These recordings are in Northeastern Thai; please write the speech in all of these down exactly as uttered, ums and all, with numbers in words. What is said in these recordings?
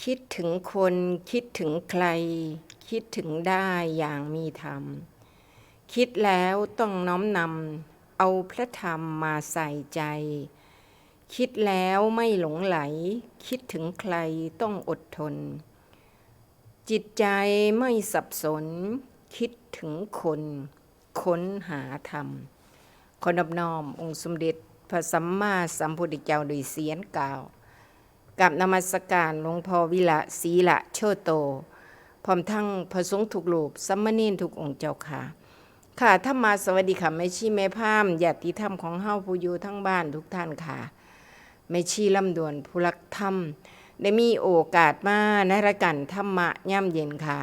คิดถึงคนคิดถึงใคร คิดถึงได้อย่างมีธรรม คิดแล้วต้องน้อมนำเอาพระธรรมมาใส่ใจ คิดแล้วไม่หลงไหล คิดถึงใครต้องอดทน จิตใจไม่สับสน คิดถึงคน ค้นหาธรรม ขอนอบน้อมองค์สมเด็จพระสัมมาสัมพุทธเจ้าโดยเสียงกล่าว กับนมัสการหลวงพ่อวิระศรีละโชโต พร้อมทั้งพระสงฆ์ทุกรูป สามเณรทุกองค์เจ้าค่ะ ค่ะ ธรรมะสวัสดีค่ะ แม่ชีแม่พราหมณ์ ญาติธรรมของเฮาผู้อยู่ทั้งบ้านทุกท่านค่ะ แม่ชีลำดวนผู้รักธรรม ได้มีโอกาสมาในรายการธรรมะยามเย็นค่ะ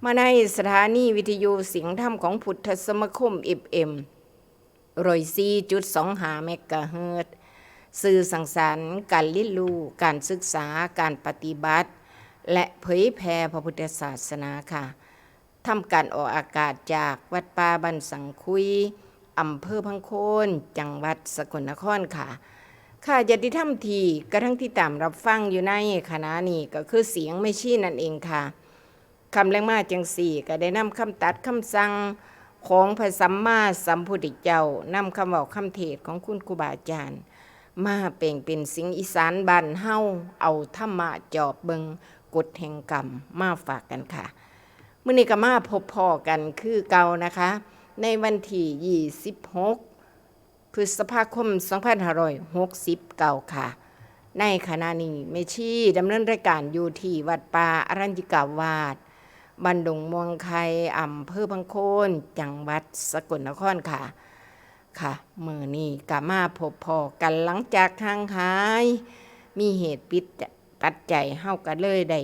มาในสถานีวิทยุเสียงธรรมของพุทธสมาคม เอฟเอ็ม ร้อยสี่จุดสองห้าเมกะเฮิรตซ์ สื่อสังสรรค์ การเรียนรู้ การศึกษา การปฏิบัติ และเผยแพร่พระพุทธศาสนาค่ะ ทำการออกอากาศจากวัดป่าบ้านสังคุย อำเภอพังโคน จังหวัดสกลนครค่ะ ค่ะ ญาติธรรมที่กำลังติดตามรับฟังอยู่ในขณะนี้ก็คือเสียงแม่ชีนั่นเองค่ะ ค่ำแลงมาจั่งซี้ก็ได้นำคำตัดคำสั่งของพระสัมมาสัมพุทธเจ้า นำคำเว้าคำเทศน์ของคุณครูบาอาจารย์ มาแปลงเป็นเสียงอีสานบ้านเฮา เอาธรรมะจอบเบิ่งกฎแห่งกรรมมาฝากกันค่ะ มื้อนี้ก็มาพบพ้อกันคือเก่านะคะ ในวันที่ยี่สิบหก พฤษภาคม สองพันห้าร้อยหกสิบเก้าค่ะ ในขณะนี้แม่ชีดำเนินรายการอยู่ที่วัดป่าอรัญญิกาวาส บ้านดงม่วงไข่ อำเภอพังโคน จังหวัดสกลนครค่ะ ค่ะ มื้อนี้ก็มาพบพ้อกันหลังจากห่างหาย มีเหตุปิด ปัจจัย เฮาก็เลยได้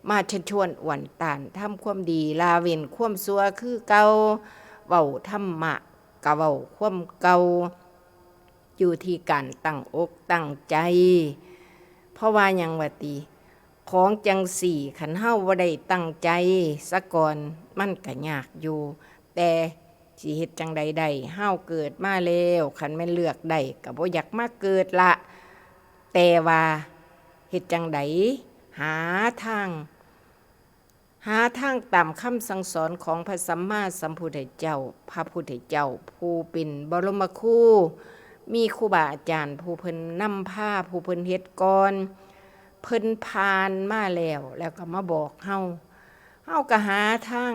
มาเชิญชวนอวนต้านทำความดี ละเว้นความชั่วคือเก่า เว้าธรรมะก็เว้าความเก่า อยู่ที่การตั้งอกตั้งใจ เพราะว่าหยังวะติ ของจั่งซี้คันเฮาบ่ได้ตั้งใจซะก่อน มันก็ยากอยู่ แต่สิเฮ็ดจั่งใดได้ เฮาเกิดมาแล้ว คันแม่นเลือกได้ก็บ่อยากมาเกิดละ แต่ว่าเฮ็ดจั่งใด หาทาง หาทางตามคำสั่งสอนของพระสัมมาสัมพุทธเจ้า พระพุทธเจ้าผู้เป็นบรมครู มีครูบาอาจารย์ผู้เพิ่นนำพา ผู้เพิ่นเฮ็ดก่อน เพิ่นผ่านมาแล้ว แล้วก็มาบอกเฮา เฮาก็หาทาง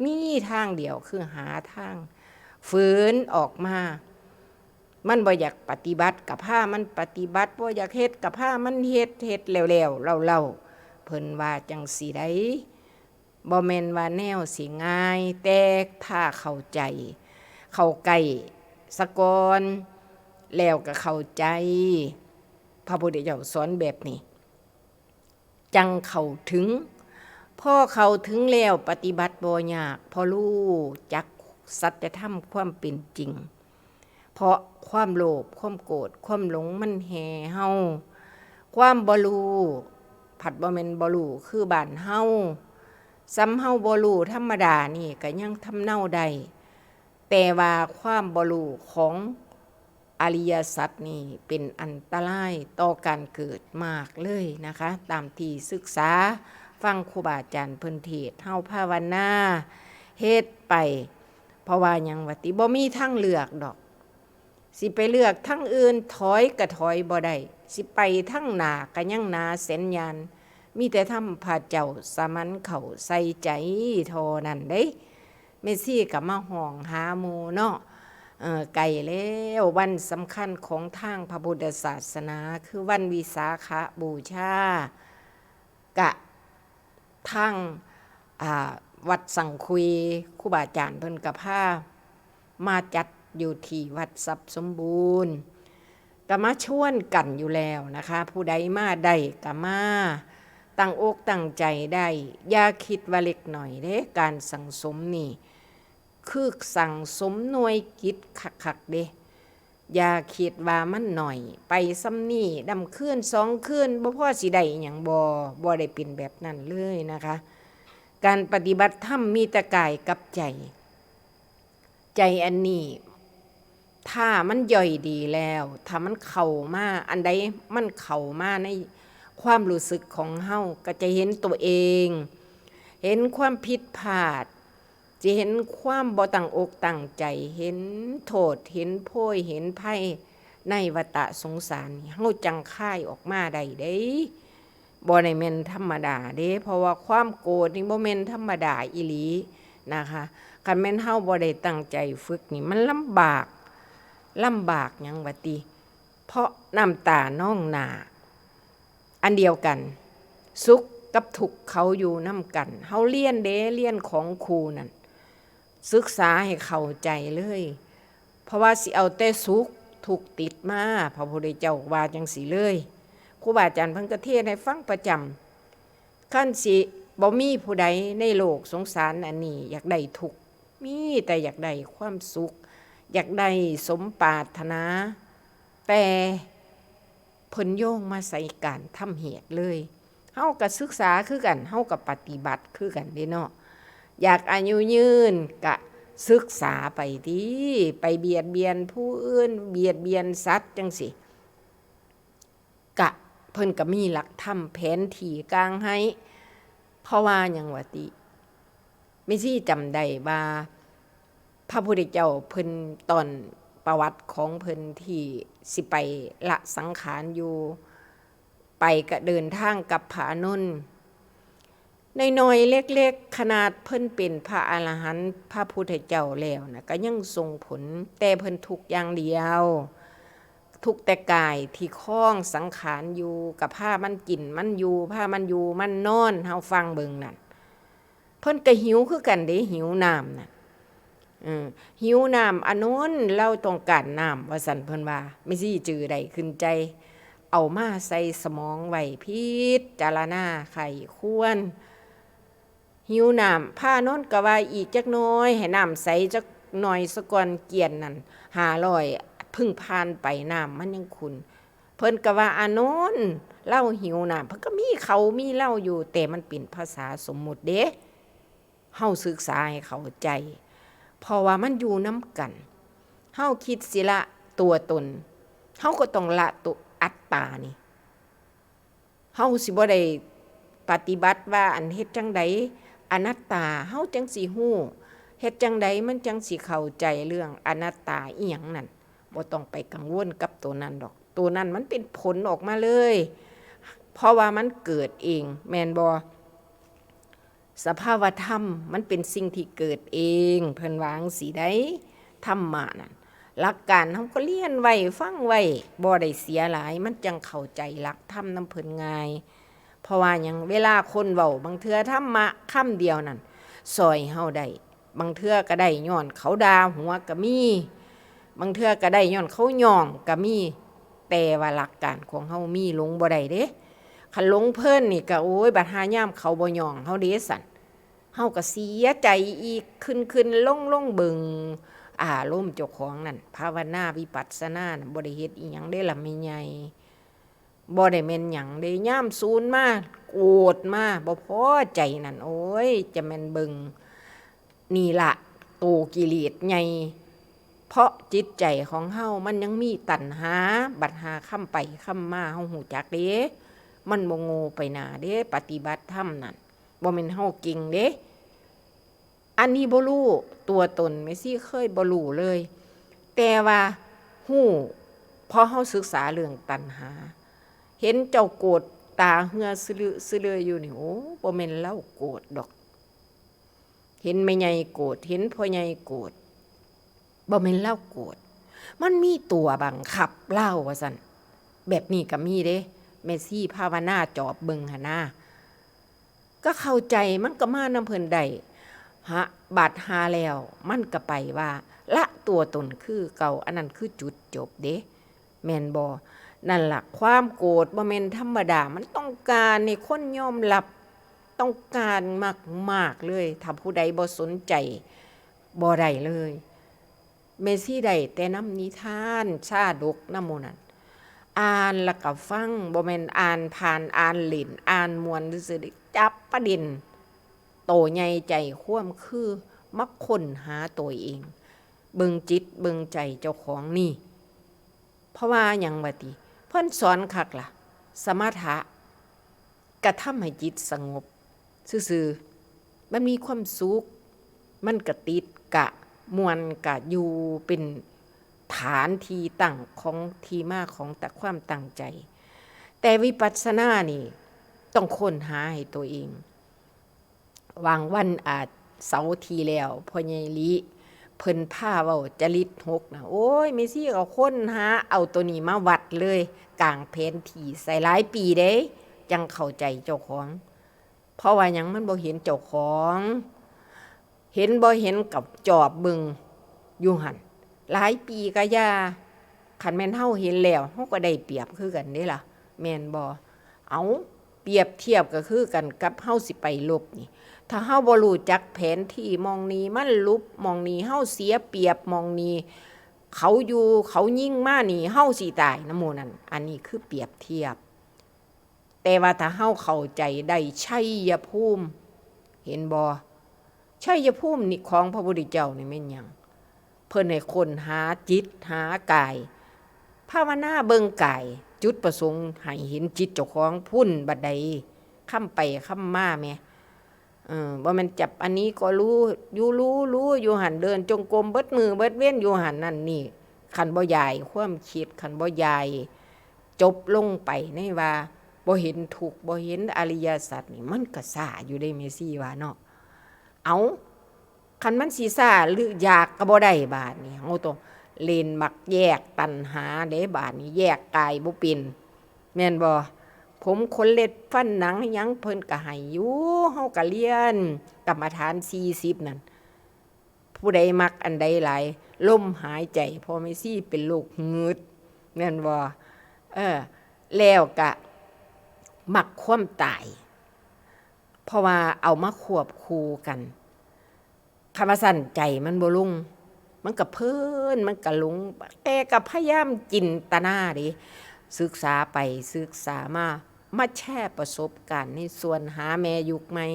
มีทางเดียวคือหาทาง ฝืนออกมา มันบ่อยากปฏิบัติก็พามันปฏิบัติ บ่อยากเฮ็ดก็พามันเฮ็ด เฮ็ดแล้วๆเล่าๆ เพิ่นว่าจั่งซี้ได๋ บ่แม่นว่าแนวสิง่าย แต่ถ้าเข้าใจ เข้าใกล้ซะก่อน แล้วก็เข้าใจ พระพุทธเจ้าสอนแบบนี้ จั่งเข้าถึง พอเข้าถึงแล้วปฏิบัติบ่ยาก เพราะรู้จักสัจธรรมความเป็นจริง เพราะความโลภ ความโกรธ ความหลงมันแห่เฮา ความบ่รู้ ผัดบ่แม่นบ่รู้คือบ้านเฮา ส่ำเฮาบ่รู้ธรรมดานี่ก็ยังทำเนาได้ แต่ว่าความบ่รู้ของอริยสัจนี่เป็นอันตรายต่อการเกิดมากเลยนะคะ ตามที่ศึกษาฟังครูบาอาจารย์เพิ่นเทศน์ เฮาภาวนาเฮ็ดไป เพราะว่าหยังวะติ บ่มีทางเลือกดอก สิไปเลือกทางอื่น ถอยก็ถอยบ่ได้ สิไปทางหน้าก็ยังหนาแสนยาน มีแต่ธรรมพระเจ้าสามัญเข้าใส่ใจเท่านั้นเด้ แม่ชีก็มาฮ้องหาหมู่เนาะ เอ่อ ใกล้แล้ววันสำคัญของทางพระพุทธศาสนา คือวันวิสาขบูชา กะทาง อ่า วัดสังคุย ครูบาอาจารย์เพิ่นก็พามาจัดอยู่ที่วัดทรัพย์สมบูรณ์ ก็มาชวนกันอยู่แล้วนะคะ ผู้ใดมาได้ก็มา ตั้งอกตั้งใจได้ อย่าคิดว่าเล็กน้อยเด้ การสั่งสมนี่ คือสั่งสมหน่วยกิจคักๆเด้ อย่าคิดว่ามันน้อย ไปส่ำนี้ ดำคืนสองคืน บ่พอสิได้อิหยัง บ่ บ่ได้เป็นแบบนั้นเลยนะคะ การปฏิบัติธรรมมีแต่กายกับใจ ใจอันนี้ ถ้ามันย่อยดีแล้ว ถ้ามันเข้ามา อันใดมันเข้ามาใน ความรู้สึกของเฮาก็จะเห็นตัวเอง เห็นความผิดพลาด จะเห็นความบ่ตั้งอกตั้งใจ เห็นโทษ เห็นโพย เห็นภัย ในวัฏสงสารนี่ เฮาจั่งคายออกมาได้เด้ บ่ได้แม่นธรรมดาเด้ เพราะว่าความโกรธนี่บ่แม่นธรรมดาอีหลีนะคะ คันแม่นเฮาบ่ได้ตั้งใจฝึกนี่ มันลำบาก ลำบากหยังวะติ เพราะน้ำตานองหน้า อันเดียวกัน สุขกับทุกข์เขาอยู่นำกัน เฮาเรียนเด้ เรียนของครูนั่น ศึกษาให้เข้าใจเลย เพราะว่าสิเอาแต่สุข ทุกข์ติดมา พระพุทธเจ้าว่าจั่งซี้เลย ครูบาอาจารย์เพิ่นก็เทศน์ให้ฟังประจำ คันสิบ่มีผู้ใดในโลกสงสารอันนี้อยากได้ทุกข์ มีแต่อยากได้ความสุข อยากได้สมปรารถนา แต่เพิ่นโยงมาใส่การทำเหตุเลย เฮาก็ศึกษาคือกัน เฮาก็ปฏิบัติคือกันเด้เนาะ อยากอายุยืนก็ศึกษาไปติ ไปเบียดเบียนผู้อื่น เบียดเบียนสัตว์จั่งซี้ กะเพิ่นก็มีหลักธรรมแผนที่กางให้ เพราะว่าหยังวะติ แม่ชีจำได้ว่า พระพุทธเจ้าเพิ่นตอนประวัติของเพิ่นที่สิไปละสังขารอยู่ ไปก็เดินทางกับพระอานนท์ น้อยๆ เล็กๆ ขนาดเพิ่นเป็นพระอรหันต์พระพุทธเจ้าแล้วนะ ก็ยังส่งผล แต่เพิ่นทุกข์อย่างเดียว ทุกข์แต่กายที่ครองสังขารอยู่ ก็พามันกินมันอยู่ พามันอยู่มันนอน เฮาฟังเบิ่งนั่น เพิ่นก็หิวคือกันเด้ หิวน้ำน่ะ เออ หิวน้ำ อานนท์ ลาวต้องการน้ำ ว่าซั่นเพิ่นว่า แม่ชีจื่อได้ขึ้นใจ เอามาใส่สมองไว้ พิจารณาใคร่ครวญ หิวน้ำ พระอานนท์ก็ว่าอีกจักหน่อย ให้น้ำใสจักหน่อยซะก่อน เกวียนนั่น ห้าร้อย เพิ่งผ่านไป น้ำมันยังขุ่น เพิ่นก็ว่า อานนท์ ลาวหิวน้ำ เพิ่นก็มีเขามีลาวอยู่ แต่มันเป็นภาษาสมมุติเด้ เฮาศึกษาให้เข้าใจ เพราะว่ามันอยู่นำกัน เฮาคิดสิละตัวตน เฮาก็ต้องละตัวอัตตานี่ เฮาสิบ่ได้ปฏิบัติว่าอันเฮ็ดจั่งใดอนัตตา เฮาจั่งสิฮู้ เฮ็ดจั่งใดมันจั่งสิเข้าใจเรื่องอนัตตาอิหยังนั่น บ่ต้องไปกังวลกับตัวนั้นดอก ตัวนั้นมันเป็นผลออกมาเลย เพราะว่ามันเกิดเอง แม่นบ่ สภาวธรรมมันเป็นสิ่งที่เกิดเอง เพิ่นว่าจั่งซี้ได๋ ธรรมะนั่น หลักการเฮาก็เรียนไว้ ฟังไว้ บ่ได้เสียหลาย มันจั่งเข้าใจหลักธรรมนำเพิ่นง่าย เพราะว่าหยัง เวลาคนเว้า บางเทื่อธรรมะคำเดียวนั่น ซ่อยเฮาได้ บางเทื่อก็ได้ย้อนเขาด่าหัวก็มี บางเทื่อก็ได้ย้อนเขาย้องก็มี แต่ว่าหลักการของเฮามี หลงบ่ได้เด้ คันหลงเพลินนี่ก็ โอ้ย บัดหายามเขาบ่ย้องเฮาเด้ สั่น เฮาก็เสียใจอีก ขึ้นๆ ลงๆ เบิ่งอารมณ์เจ้าของนั่น ภาวนาวิปัสสนาน่ะ บ่ได้เฮ็ดอิหยังเด้ล่ะแม่ใหญ่ บ่ได้แม่นหยังเด้ ยามสูนมา โกรธมา บ่พอใจนั่น โอ้ย จะแม่นเบิ่ง นี่ละ โตกิเลสใหญ่ เพราะจิตใจของเฮามันยังมีตัณหา บัดหาคำไปคำมา เฮาฮู้จักเด้ มันบ่โง่ไปหน้าเด้ ปฏิบัติธรรมนั่น บ่แม่นเฮาเก่งเด้ อันนี้บ่รู้ตัวตน แม่ชีเคยบ่รู้เลย แต่ว่าฮู้ เพราะเฮาศึกษาเรื่องตัณหา เห็นเจ้าโกรธ ตาเหื่อสะลึสะเลืออยู่นี่ โอ้ บ่แม่นลาวโกรธดอก เห็นแม่ใหญ่โกรธ เห็นพ่อใหญ่โกรธ บ่แม่นลาวโกรธ มันมีตัวบังคับลาว ว่าซั่น แบบนี้ก็มีเด้ แม่ชีภาวนาจอบเบิ่งหั้นนะ ก็เข้าใจ มันก็มานำเพิ่นได้ หะ บัดหาแล้ว มันก็ไปว่า ละตัวตนคือเก่า อันนั้นคือจุดจบเด้ แม่นบ่ นั่นล่ะ ความโกรธบ่แม่นธรรมดา มันต้องการให้คนยอมรับ ต้องการมากๆ เลย ถ้าผู้ใดบ่สนใจ บ่ได้เลย แม่ชีได้แต่นำนิทาน ชาดกนำหมู่นั่น อ่านแล้วก็ฟัง บ่แม่นอ่านผ่าน อ่านเล่น อ่านม่วนซื่อๆ เด้ จับประเด็น โตใหญ่ใจคว่ำ คือมาค้นหาตัวเอง เบิ่งจิตเบิ่งใจเจ้าของนี่ เพราะว่าหยังวะติ เพิ่นสอนคักล่ะ สมถะ กระทำให้จิตสงบซื่อๆ มันมีความสุข มันกะติดกะม่วนกะอยู่เป็นฐานที่ตั้งของที่มาของแต่ความตั้งใจ แต่วิปัสสนานี่ต้องค้นหาให้ตัวเอง วางวันอาทิตย์เสาร์ที่แล้วพ่อใหญ่ลิเพิ่นพาเว้าจริตหกนะ โอ้ยแม่ชีก็ค้นหาเอาตัวนี้มาวัดเลย กางแผนที่ใส่หลายปีเด้ จังเข้าใจเจ้าของ เพราะว่าหยัง มันบ่เห็นเจ้าของ เห็นบ่เห็นกับจอบเบิ่งอยู่หั่น หลายปีก็อย่า คันแม่นเฮาเห็นแล้ว เฮาก็ได้เปรียบคือกันเด้ล่ะ แม่นบ่ เอา เปรียบเทียบก็คือกันกับเฮาสิไปรบนี่ ถ้าเฮาบ่รู้จักแผนที่หม่องนี้ มันหลุบหม่องนี้ เฮาเสียเปรียบหม่องนี้ เขาอยู่ เขายิงมานี่ เฮาสิตายนำหมู่นั่น อันนี้คือเปรียบเทียบ แต่ว่าถ้าเฮาเข้าใจได้ชัยภูมิ เห็นบ่ ชัยภูมินี่ของพระพุทธเจ้านี่แม่นหยัง เพิ่นให้ค้นหาจิตหากาย ภาวนาเบิ่งกาย จุดประสงค์ให้เห็นจิตเจ้าของพุ้นบัดใด ค้ำไปค้ำมาแหม เออ บ่แม่นจับอันนี้ก็รู้ อยู่รู้ รู้อยู่หั่น เดินจงกรมเบิดมื้อเบิดเว็นอยู่หั่นนั่นนี่ คันบ่ยายความคิด คันบ่ยายจบลงไปในว่า บ่เห็นทุกข์ บ่เห็นอริยสัจนี่ มันก็ซ่าอยู่เด้แม่ชีว่าเนาะ เอา คันมันสิซ่าหรืออยากก็บ่ได้บาดนี้ เฮาต้องเล่นหมากแยกตัณหาเด้ บาดนี้แยกกายบ่เป็น แม่นบ่ ผมขนเล็บฟันหนังหยังเพิ่นก็ให้อยู่ เฮาก็เรียนกรรมฐานสี่สิบนั่น ผู้ใดมักอันใดหลาย ลมหายใจ พ่อแม่ชีเป็นโรคหงืด แม่นบ่ เออ แล้วก็มักความตาย เพราะว่าเอามาควบคู่กัน คันว่าซั่นใจมันบ่ลง มันก็เพลิน มันก็หลง แต่ก็พยายามจินตนาเด้ ศึกษาไปศึกษามา มาแชร์ประสบการณ์ในส่วนหาแม่ยุคใหม่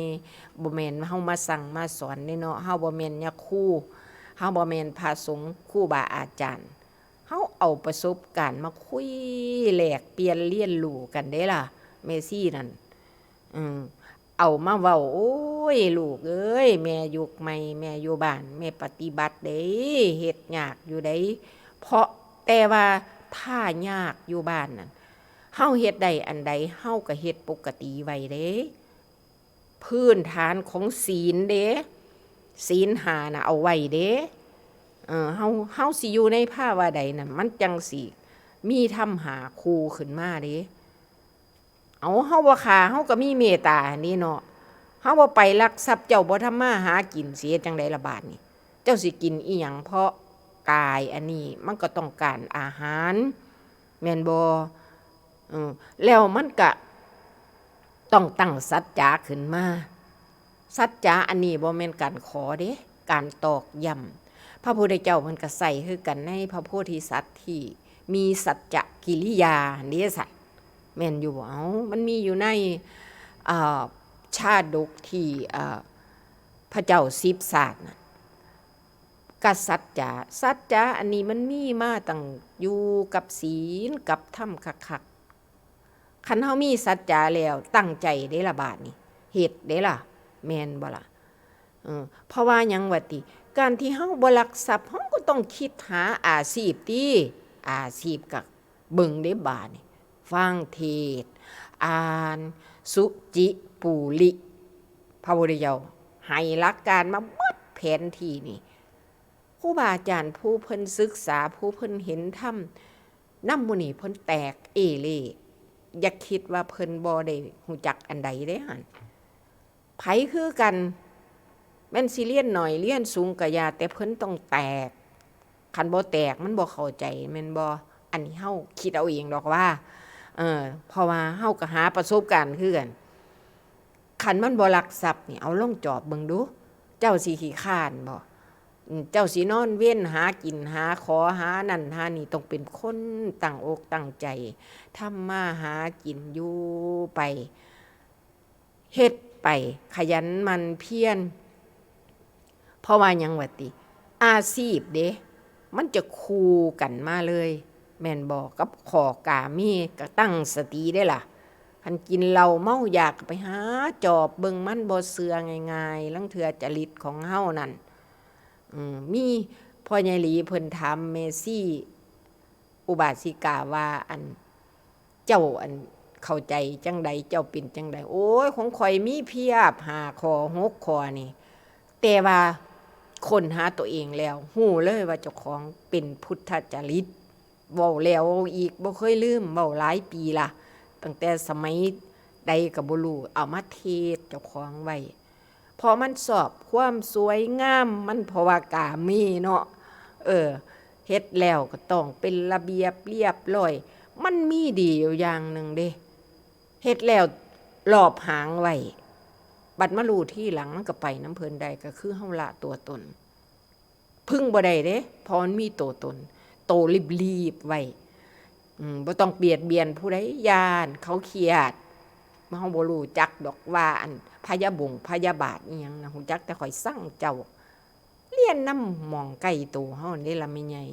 บ่แม่นเฮามาสั่งมาสอนเด้เนาะ เฮาบ่แม่นยาครู เฮาบ่แม่นพระสงฆ์ครูบาอาจารย์ เฮาเอาประสบการณ์มาคุยแลกเปลี่ยนเรียนรู้กันเด้ล่ะ แม่ชีนั่น อืม เอามาเว้า โอ้ย ลูกเอ้ย แม่ยุคใหม่ แม่อยู่บ้าน แม่ปฏิบัติเด้ เฮ็ดยากอยู่เด้ เพราะแต่ว่าถ้ายากอยู่บ้านนั่น เฮาเฮ็ดได้อันใด เฮาก็เฮ็ดปกติไว้เด้ พื้นฐานของศีลเด้ ศีลห้าน่ะเอาไว้เด้ เออ เฮา เฮาสิอยู่ในภาวะใดน่ะ มันจั่งสิมีธรรมห้าคู่ขึ้นมาเด้ เอา เฮาบ่ฆ่า เฮาก็มีเมตตาหั่นนี่เนาะ เฮาบ่ไปลักทรัพย์ เจ้าบ่ทำมาหากิน สิเฮ็ดจั่งใดล่ะบาดนี้ เจ้าสิกินอิหยัง เพราะกายอันนี้มันก็ต้องการอาหาร แม่นบ่ เออ แล้วมันก็ต้องตั้งสัจจะขึ้นมา สัจจะอันนี้บ่แม่นการขอเด้ การตอกย้ำ พระพุทธเจ้าเพิ่นก็ใส่คือกันในพระโพธิสัตว์ที่มีสัจจกิริยาเด้สัตว์ แม่นอยู่บ่ เอ้า มันมีอยู่ใน อ่า ชาดกที่ อ่า พระเจ้าสิบศาสตร์น่ะ กะสัจจะ สัจจะอันนี้มันมีมาตั้งอยู่กับศีลกับธรรมคักๆ คันเฮามีสัจจะแล้วตั้งใจเด้ล่ะบาดนี้ เฮ็ดเด้ล่ะ แม่นบ่ล่ะ เออ เพราะว่าหยังวะติ การที่เฮาบ่ลักทรัพย์ เฮาก็ต้องคิดหาอาชีพติ อาชีพก็เบิ่งเด้บาดนี้ ฟังเทศน์ อ่านสุจิปุริ พระพุทธเจ้าให้หลักการมาเบิดแผนที่นี่ ครูบาอาจารย์ผู้เพิ่นศึกษา ผู้เพิ่นเห็นธรรม นำหมู่นี้เพิ่นแตกเอเล่ อย่าคิดว่าเพิ่นบ่ได้ฮู้จักอันใดเด้หั่น ไผคือกัน แม่นสิเรียนน้อยเรียนสูงก็อย่า แต่เพิ่นต้องแตก คันบ่แตกมันบ่เข้าใจแม่นบ่ อันนี้เฮาคิดเอาเองดอกว่า เออ เพราะว่าเฮาก็หาประสบการณ์คือกัน คันมันบ่ลักทรัพย์นี่ เอาลองจอบเบิ่งดู เจ้าสิขี้คร้านบ่ อืม เจ้าสินอนเว็นหากินหาขอหานั่นหานี่ ต้องเป็นคนตั้งอกตั้งใจ ทำมาหากินอยู่ไป เฮ็ดไป ขยันหมั่นเพียร เพราะว่าหยังวะติ อาชีพเด้ มันจะคู่กันมาเลย แม่นบ่ กับข้อกาเม ก็ตั้งสติเด้ล่ะ อันกินเหล้าเมายาก็ไปหาจอบเบิ่ง มันบ่เชื่อง่ายๆ ลางเทื่อจริตของเฮานั่น อืม มีพ่อใหญ่หลีเพิ่นถามแม่ชีอุบาสิกาว่า อัน เจ้าอันเข้าใจจั่งใด เจ้าเป็นจั่งใด โอ้ย ของข้อยมีเพียบ ห้าข้อ หกข้อนี่ แต่ว่าค้นหาตัวเองแล้ว ฮู้เลยว่าเจ้าของเป็นพุทธจริต เว้าแล้วเว้าอีก บ่เคยลืม เว้าหลายปีละ ตั้งแต่สมัยใดก็บ่รู้ เอามาเทศน์เจ้าของไว้ เพราะมันชอบความสวยงาม มันเพราะว่ากาเมเนาะ เออ เฮ็ดแล้วก็ต้องเป็นระเบียบเรียบร้อย มันมีดีอยู่อย่างหนึ่งเด้ เฮ็ดแล้วลอบหางไว้ บัดมารู้ทีหลังมันก็ไปนำเพิ่นได้ ก็คือเฮาละตัวตน พึ่งบ่ได้เด้ เพราะมันมีตัวตน โตรีบๆไว้ อืม บ่ต้องเบียดเบียนผู้ใด ย้านเขาเครียด เฮาบ่รู้จักดอกว่าอันพยาบงพยาบาทอิหยังนะ ฮู้จักแต่ข้อยซังเจ้า เรียนนำหม่องใกล้โตเฮานี่ล่ะแม่ใหญ่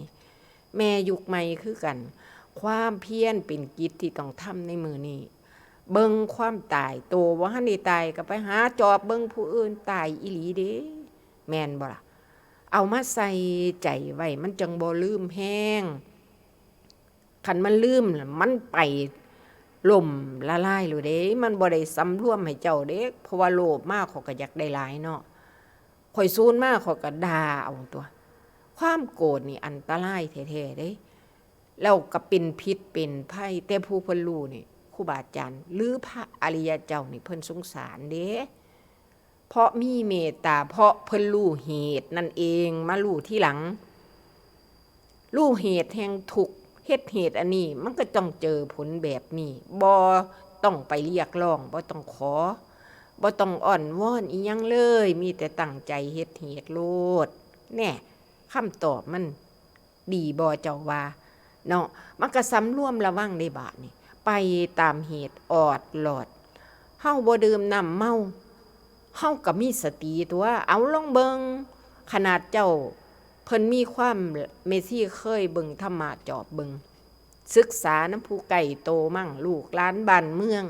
แม่ยุคใหม่คือกัน ความเพียรเป็นกิจที่ต้องทำในมื้อนี้ เบิ่งความตาย โตบ่ทันได้ตายก็ไปหาจอบเบิ่งผู้อื่นตายอีหลีเด้ แม่นบ่ล่ะ เอามาใส่ใจไว้ มันจั่งบ่ลืมแฮง คันมันลืมน่ะ มันไปล่มละลายโลดเด้ มันบ่ได้สำรวมให้เจ้าเด้ เพราะว่าโลภมาข้อยก็อยากได้หลายเนาะ ข้อยสูนมาข้อยก็ด่าเอาตั่ว ความโกรธนี่อันตรายแท้ๆเด้ แล้วก็เป็นพิษเป็นภัย แต่ผู้เพิ่นรู้นี่ ครูบาอาจารย์ หรือพระอริยเจ้านี่เพิ่นสงสารเด้ เพราะมีเมตตา เพราะเพิ่นรู้เหตุนั่นเอง มารู้ทีหลัง รู้เหตุแห่งทุกข์ เฮ็ดเหตุอันนี้ มันก็ต้องเจอผลแบบนี้ บ่ต้องไปเรียกร้อง บ่ต้องขอ บ่ต้องอ้อนวอนอิหยังเลย มีแต่ตั้งใจเฮ็ดเหตุโลด แน่ คำตอบมัน ดีบ่เจ้าว่า เนาะ มันก็สำรวมระวังเด้บาดนี้ ไปตามเหตุออดลอด เฮาบ่ดื่มน้ำเมา เฮาก็มีสติตั่ว เอาลองเบิ่ง ขนาดเจ้า เพิ่นมีความ แม่ชีเคยเบิ่งธรรมะจอบเบิ่ง ศึกษานำผู้ใกล้โตมั่ง ลูกหลานบ้านเมือง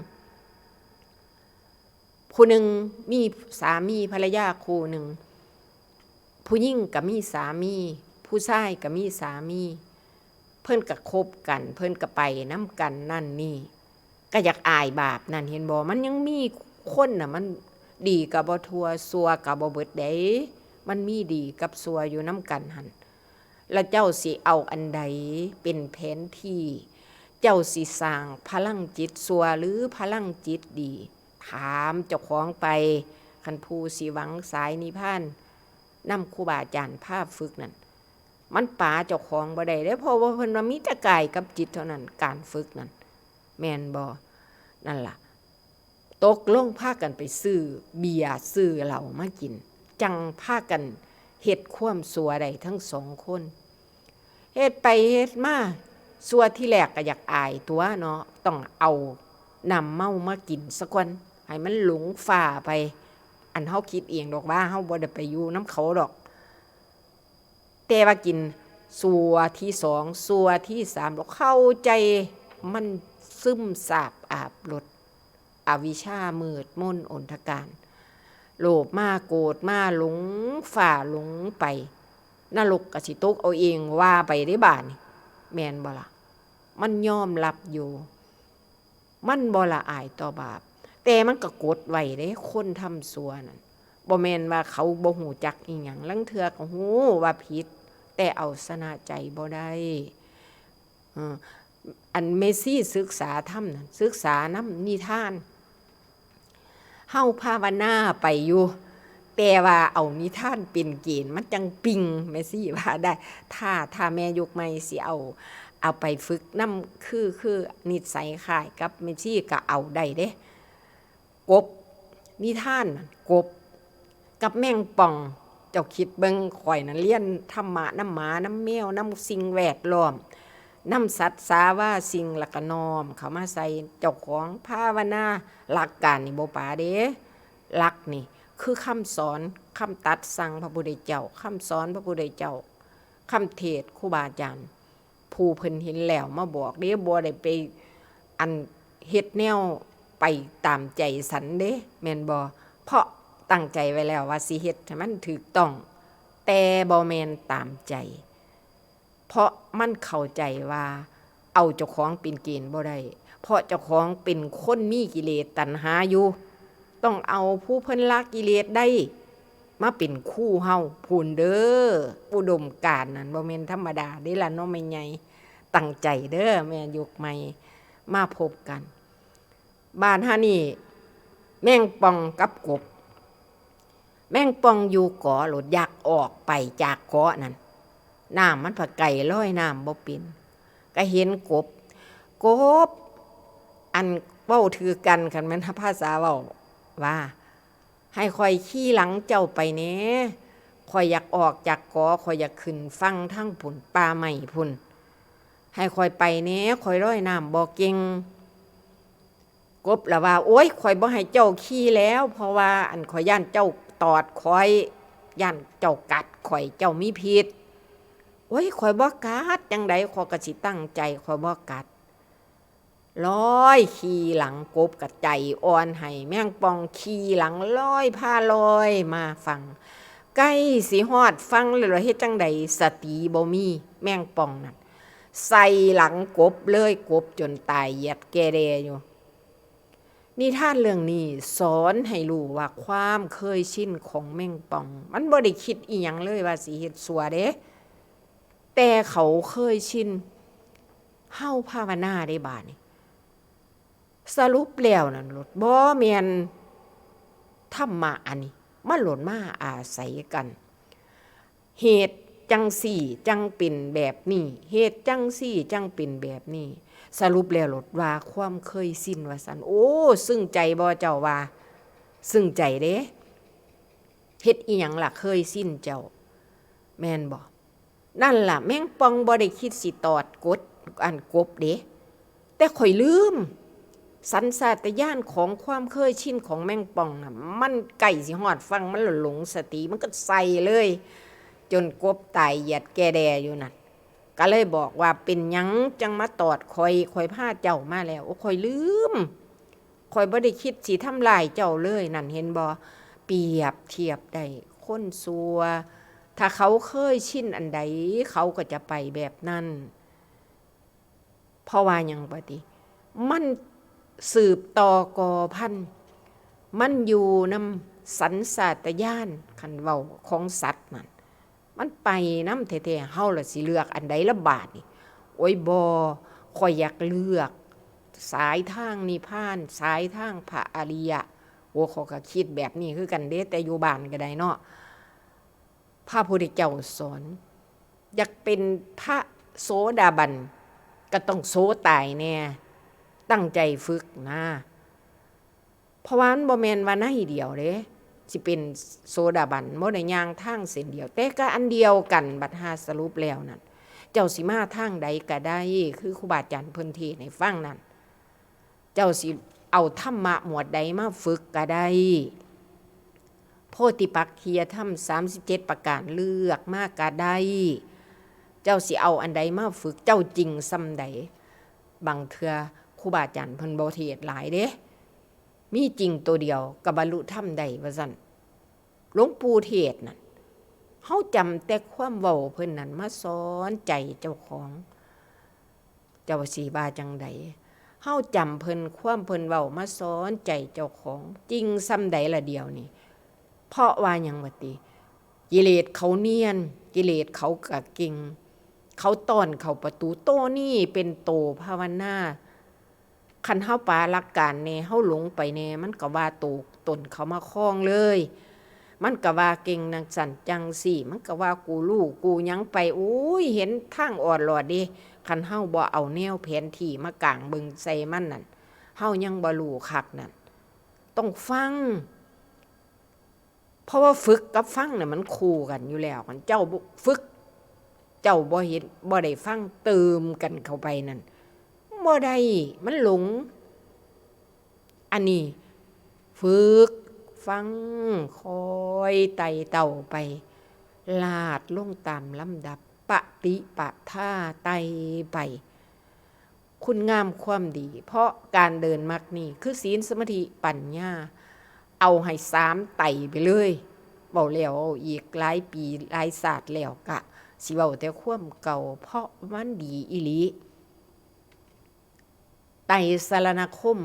ผู้หนึ่งมีสามีภรรยาคู่หนึ่ง ผู้หญิงก็มีสามี ผู้ชายก็มีสามี เพิ่นก็คบกัน เพิ่นก็ไปนำกันนั่นนี่ ก็อยากอายบาปนั่น เห็นบ่ มันยังมีคนน่ะ มันดีก็บ่ทั่ว ชั่วก็บ่เบิดเด้ มันมีดีกับชั่วอยู่นำกันหั่น แล้วเจ้าสิเอาอันใดเป็นแผนที่ เจ้าสิสร้างพลังจิตชั่วหรือพลังจิตดี ถามเจ้าของไป คันผู้สิหวังสายนิพพาน นำครูบาอาจารย์พาฝึกนั่น มันป๋าเจ้าของบ่ได้เด้ เพราะว่าเพิ่นว่ามีแต่กายกับจิตเท่านั้น การฝึกนั่น แม่นบ่ นั่นล่ะ ตกลงพากันไปซื้อเบียร์ซื้อเหล้ามากิน จั่งพากันเฮ็ดความชั่วได้ทั้งสองคน เฮ็ดไปเฮ็ดมา ชั่วทีแรกก็อยากอายตั่วเนาะ ต้องเอาน้ำเมามากินซะก่อน ให้มันหลงฟ้าไป อันเฮาคิดเองดอกว่าเฮาบ่ได้ไปอยู่นำเขาดอก แต่ว่ากินชั่วที่สอง ชั่วที่สาม แล้วเข้าใจ มันซึมซาบอาบรส อวิชชามืดมนอนทกาน โลภมาโกรธมาหลงฟ้าหลงไป นรกก็สิตกเอาเองว่าไปเด้บาดนี้ แม่นบ่ล่ะ มันยอมรับอยู่ มันบ่ละอายต่อบาป แต่มันก็กดไว้เด้ คนทำชั่วนั่น บ่แม่นว่าเขาบ่ฮู้จักอิหยัง ลางเทื่อก็ฮู้ว่าผิด แต่เอาชนะใจบ่ได้ เออ อันแม่ชีศึกษาธรรมนั่น ศึกษานำนิทาน เฮาภาวนาไปอยู่ แต่ว่าเอานิทานเป็นเกณฑ์ มันจั่งปิง แม่ชีว่าได้ ถ้า ถ้าแม่ยุคใหม่สิเอา เอาไปฝึกนำ คือ คือนิสัยคล้ายกับแม่ชีก็เอาได้เด้ กบ นิทานน่ะ กบ กับแมงป่อง เจ้าคิดเบิ่ง ข้อยน่ะเรียนธรรมะนำหมานำแมวนำสิ่งแวดล้อม นำสัตว์สาราสิ่ง แล้วก็น้อมเข้ามาใส่เจ้าของภาวนา หลักการนี่บ่ป๋าเด้ หลักนี่คือคำสอน คำตรัสสั่งพระพุทธเจ้า คำสอนพระพุทธเจ้า คำเทศน์ครูบาอาจารย์ ผู้เพิ่นเห็นแล้วมาบอกเด้ บ่ได้ไป อัน เฮ็ดแนว ไปตามใจสันเด้ แม่นบ่? เพราะตั้งใจไว้แล้วว่าสิเฮ็ดให้มันถูกต้อง แต่บ่แม่นตามใจ เพราะมันเข้าใจว่าเอาเจ้าของเป็นเกณฑ์บ่ได้ เพราะเจ้าของเป็นคนมีกิเลสตัณหาอยู่ ต้องเอาผู้เพิ่นละกิเลสได้ มาเป็นครูเฮาพู้นเด้อ อุดมการณ์นั่นบ่แม่นธรรมดาเด้ล่ะเนาะแม่ใหญ่ ตั้งใจเด้อ แม่ยุคใหม่มาพบกัน บาดหานี่ แมงป่องกับกบ แมงป่องอยู่กอโลด อยากออกไปจากกอนั่น น้ำมันผะไกล ลอยน้ำบ่เป็น ก็เห็นกบ กบ อันเว้าถือกัน คันแม่นภาษาเว้าว่า ให้ข้อยขี่หลังเจ้าไปแหน่ ข้อยอยากออกจากกอ ข้อยอยากขึ้นฝั่งทางพุ้น ป่าไม้พุ้น ให้ข้อยไปแหน่ ข้อยลอยน้ำบ่เก่ง กบละว่า โอ๊ย ข้อยบ่ให้เจ้าขี่แล้ว เพราะว่าอันข้อยย้านเจ้าตอดข้อย ย้านเจ้ากัดข้อย เจ้ามีพิษ โอ๊ย ข้อยบ่กัด จั่งใดข้อยก็สิตั้งใจ ข้อยบ่กัด ลอยขี่หลังกบ ก็ใจอ่อนให้แมงป่องขี่หลังลอย พาลอยมาฝั่ง ใกล้สิฮอดฝั่งแล้ว เฮ็ดจั่งใด สติบ่มี แมงป่องนั่น ใส่หลังกบเลย กบจนตายเหยียดแก่แด่อยู่ นิทานเรื่องนี้สอนให้รู้ว่าความเคยชินของแมงป่อง มันบ่ได้คิดอิหยังเลยว่าสิเฮ็ดชั่วเด้ แต่เขาเคยชิน เฮาภาวนาเด้บาดนี้ สรุปแล้วนั่นโลด บ่แม่นธรรมะอันนี้ มันโลดมาอาศัยกัน เหตุจั่งซี้จั่งเป็นแบบนี้ เหตุจั่งซี้จั่งเป็นแบบนี้ สรุปแล้วโลดว่าความเคยชินว่าซั่น โอ้ ซึ่งใจบ่เจ้าว่า ซึ่งใจเด้ เฮ็ดอิหยังล่ะเคยชินเจ้า แม่นบ่? นั่นล่ะ แมงป่องบ่ได้คิดสิตอดกด อันกบเด้ แต่ข้อยลืม สัญชาตญาณของความเคยชินของแมงป่องน่ะ มันใกล้สิฮอดฝั่ง มันหลงสติ มันก็ใส่เลย จนกบตายเหยียดแก่แด่อยู่นั่น ก็เลยบอกว่า เป็นหยังจั่งมาตอดข้อย ข้อยพาเจ้ามาแล้ว โอ้ ข้อยลืม ข้อยบ่ได้คิดสิทำร้ายเจ้าเลย นั่นเห็นบ่ เปรียบเทียบได้ คนชั่ว ถ้าเขาเคยชินอันใด เขาก็จะไปแบบนั้น เพราะว่าหยังบาดนี้ มันสืบต่อก่อพันธุ์ มันอยู่นำสัญชาตญาณ คันเว้าของสัตว์นั่น มันไปนำแท้ๆ เฮาล่ะสิเลือกอันใดละบาดนี้ โอ๊ย บ่ ข้อยอยากเลือกสายทางนิพพาน สายทางพระอริยะ โอ้ ข้อยก็คิดแบบนี้คือกันเด้ แต่อยู่บ้านก็ได้เนาะ พระพุทธเจ้าสอน อยากเป็นพระโสดาบัน ก็ต้องโสตายแน่ ตั้งใจฝึกนะ เพราะว่ามันบ่แม่นว่าในเดียวเด้ สิเป็นโสดาบัน บ่ได้ย่างทางเส้นเดียว แต่ก็อันเดียวกัน บัดหาสรุปแล้วนั่น เจ้าสิมาทางใดก็ได้ คือครูบาอาจารย์เพิ่นเทศน์ให้ฟังนั่น เจ้าสิเอาธรรมะหมวดใดมาฝึกก็ได้ โพธิปักขียธรรมสามสิบเจ็ดประการเลือกมาก็ได้ เจ้าสิเอาอันใดมาฝึก เจ้าจริงส่ำใด บางเทื่อครูบาอาจารย์เพิ่นบ่เทศน์หลายเด้ มีจริงตัวเดียวก็บรรลุธรรมได้ว่าซั่น หลวงปู่เทศน์นั่น เฮาจำแต่ความเว้าเพิ่นนั่นมาสอนใจเจ้าของ เจ้าสิว่าจั่งใด เฮาจำเพิ่น ความเพิ่นเว้ามาสอนใจเจ้าของ จริงส่ำใดละเดี๋ยวนี้ เพราะว่าหยังวะติ กิเลสเขาเนียน กิเลสเขากะเก่ง เขาต้อนเข้าประตู โตนี้เป็นโตภาวนา คันเฮาปาหลักการแหน่ เฮาหลงไปแหน่ มันก็ว่าโตตนเขามาครองเลย มันก็ว่าเก่งนักสั่นจั่งซี้ มันก็ว่ากูรู้กูหยังไป โอ้ย เห็นทางออดหลอดเด้ คันเฮาบ่เอาแนวแผนที่มากางเบิ่งใส่มันนั่น เฮายังบ่รู้คักนั่น ต้องฟัง เพราะว่าฝึกกับฟังน่ะมันคู่กันอยู่แล้ว คันเจ้าบ่ฝึก เจ้าบ่เห็น บ่ได้ฟัง เติมกันเข้าไปนั่น บ่ได้ มันหลง อันนี้ ฝึกฟัง คอยไต่เต้าไป ลาดลงตามลำดับ ปฏิปทาไต่ไป คุณงามความดี เพราะการเดินมรรคนี่คือศีล สมาธิ ปัญญา เอาให้สามไต่ไปเลย เว้าแล้วเว้าอีก หลายปีหลายชาติแล้ว กะสิเว้าแต่ความเก่า เพราะมันดีอีหลี ไตรสรณคม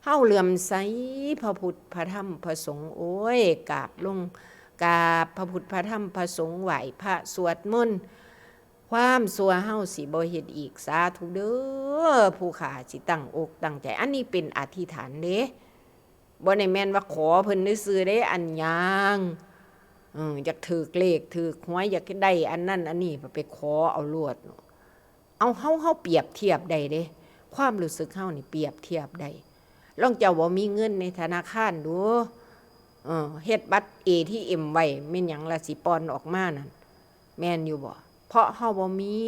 เฮาเหลื่อมใสพระพุทธพระธรรมพระสงฆ์ โอ้ย กราบลง กราบพระพุทธพระธรรมพระสงฆ์ ไหว้พระสวดมนต์ ความชั่วเฮาสิบ่เฮ็ดอีก สาธุเด้อ ผู้ข้าสิตั้งอกตั้งใจ อันนี้เป็นอธิษฐานเด้ บ่ได้แม่นว่าขอเพิ่นซื่อๆเด้ อันหยัง เออ อยากถืกเลขถืกหวย อยากได้อันนั้นอันนี้ ไปขอเอาโลด เอา เฮา เฮาเปรียบเทียบได้เด้ ความรู้สึกเฮานี่เปรียบเทียบได้ ลองเจ้าบ่มีเงินในธนาคารดู เออ เฮ็ดบัตร เอทีเอ็ม ไว้ แม่นหยังล่ะสิป่อนออกมานั่น แม่นอยู่บ่ เพราะเฮาบ่มี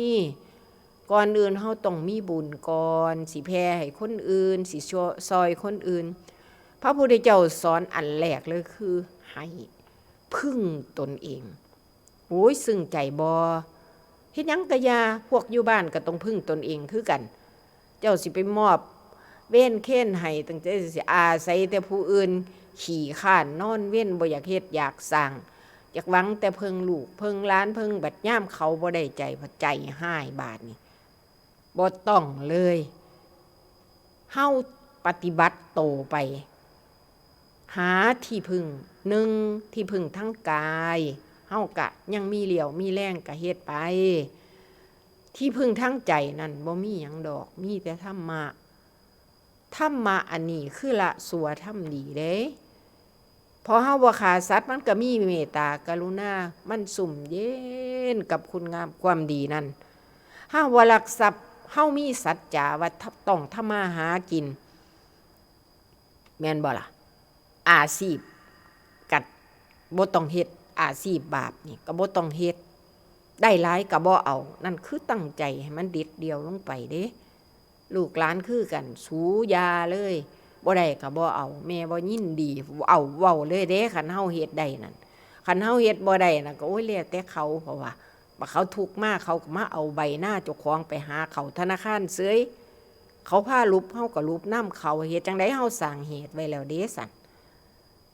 ก่อนอื่นเฮาต้องมีบุญก่อน สิแผ่ให้คนอื่น สิช่วย ซอยคนอื่น พระพุทธเจ้าสอนอันแรกเลยคือให้พึ่งตนเอง โอ้ย ซึ้งใจบ่ เฮ็ดหยังกะอย่า พวกอยู่บ้านกะต้องพึ่งตนเองคือกัน เจ้าสิไปมอบเวรเคนให้ ตั้งแต่สิอาศัยแต่ผู้อื่น ขี้คร้านนอนเวน บ่อยากเฮ็ดอยากสร้าง อยากหวังแต่เพิ่งลูกเพิ่งหลาน เพิ่งบัดยามเขาบ่ได้ใจ ผัดใจฮ้ายบาดนี้ บ่ต้องเลย เฮาปฏิบัติโตไป หาที่พึ่ง หนึ่ง ที่พึ่งทางกาย เฮากะยังมีเรี่ยวมีแรงกะเฮ็ดไป ที่พึ่งทางใจนั่นบ่มีหยังดอก มีแต่ธรรมะ ธรรมะอันนี้คือละชั่วทำดีเด้ พอเฮาบ่ฆ่าสัตว์ มันกะมีเมตตากรุณา มันซุ่มเย็นกับคุณงามความดีนั่น เฮาบ่ลักทรัพย์ เฮามีสัจจะว่าต้องทำมาหากิน แม่นบ่ล่ะ อาชีพกะบ่ต้องเฮ็ด อาชีพบาปนี่กะบ่ต้องเฮ็ด ได้หลายกะบ่เอา นั่นคือตั้งใจให้มันเด็ดเดี่ยวลงไปเด้ ลูกหลานคือกัน สูอย่าเลย บ่ได้กะบ่เอา แม่บ่ยินดี เอา เว้าเลยเด้ คันเฮาเฮ็ดได้นั่น คันเฮาเฮ็ดบ่ได้นั่นกะ โอ้ย แล้วแต่เขา เพราะว่า บัดเขาทุกข์มา เขากะมาเอาใบนาเจ้าของไปหาเข้าธนาคารเสย เขาพาหลบ เฮากะหลบนำเขา เฮ็ดจั่งใด เฮาสร้างเหตุไว้แล้วเด้ซั่น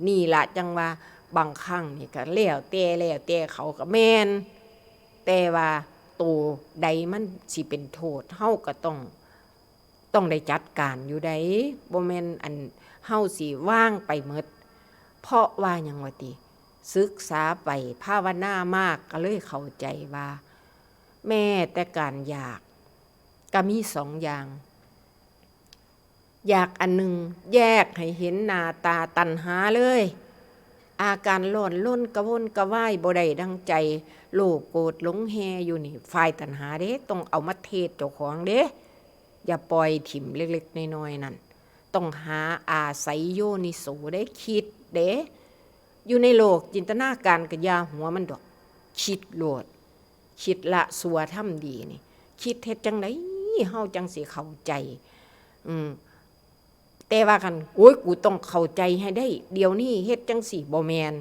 นี่ล่ะจั่งว่าบางครั้งนี่กะแล้วแต่ แล้วแต่เขากะแม่น แต่ว่าโตใดมันสิเป็นโทษ เฮากะต้อง ต้องได้จัดการอยู่ใด บ่แม่นอันเฮาสิวางไปหมด เพราะว่าหยังวะติ ศึกษาไป ภาวนามากะเลยเข้าใจว่า แม้แต่การอยากกะมีสองอย่าง อยากอันหนึ่ง แยกให้เห็นหน้าตาตัณหาเลย อาการร้อนรนกระวนกระวายบ่ได้ดังใจ โลภโกรธหลงแห่อยู่นี่ ฝ่ายตัณหาเด้ ต้องเอามาเทศเจ้าของเด้ อย่าปล่อยถิ่มเล็กๆน้อยๆนั่น ต้องหาอาศัยโยนิโสเด้ คิดเด้ อยู่ในโลกจินตนาการกะอย่าหัวมันดอก คิดโลด คิดละชั่วทำดีนี่ คิดเฮ็ดจั่งใดเฮาจั่งสิเข้าใจ อืม แต่ว่าคัน โอ้ย กูต้องเข้าใจให้ได้ เดี๋ยวนี้เฮ็ดจั่งซี้ บ่แม่น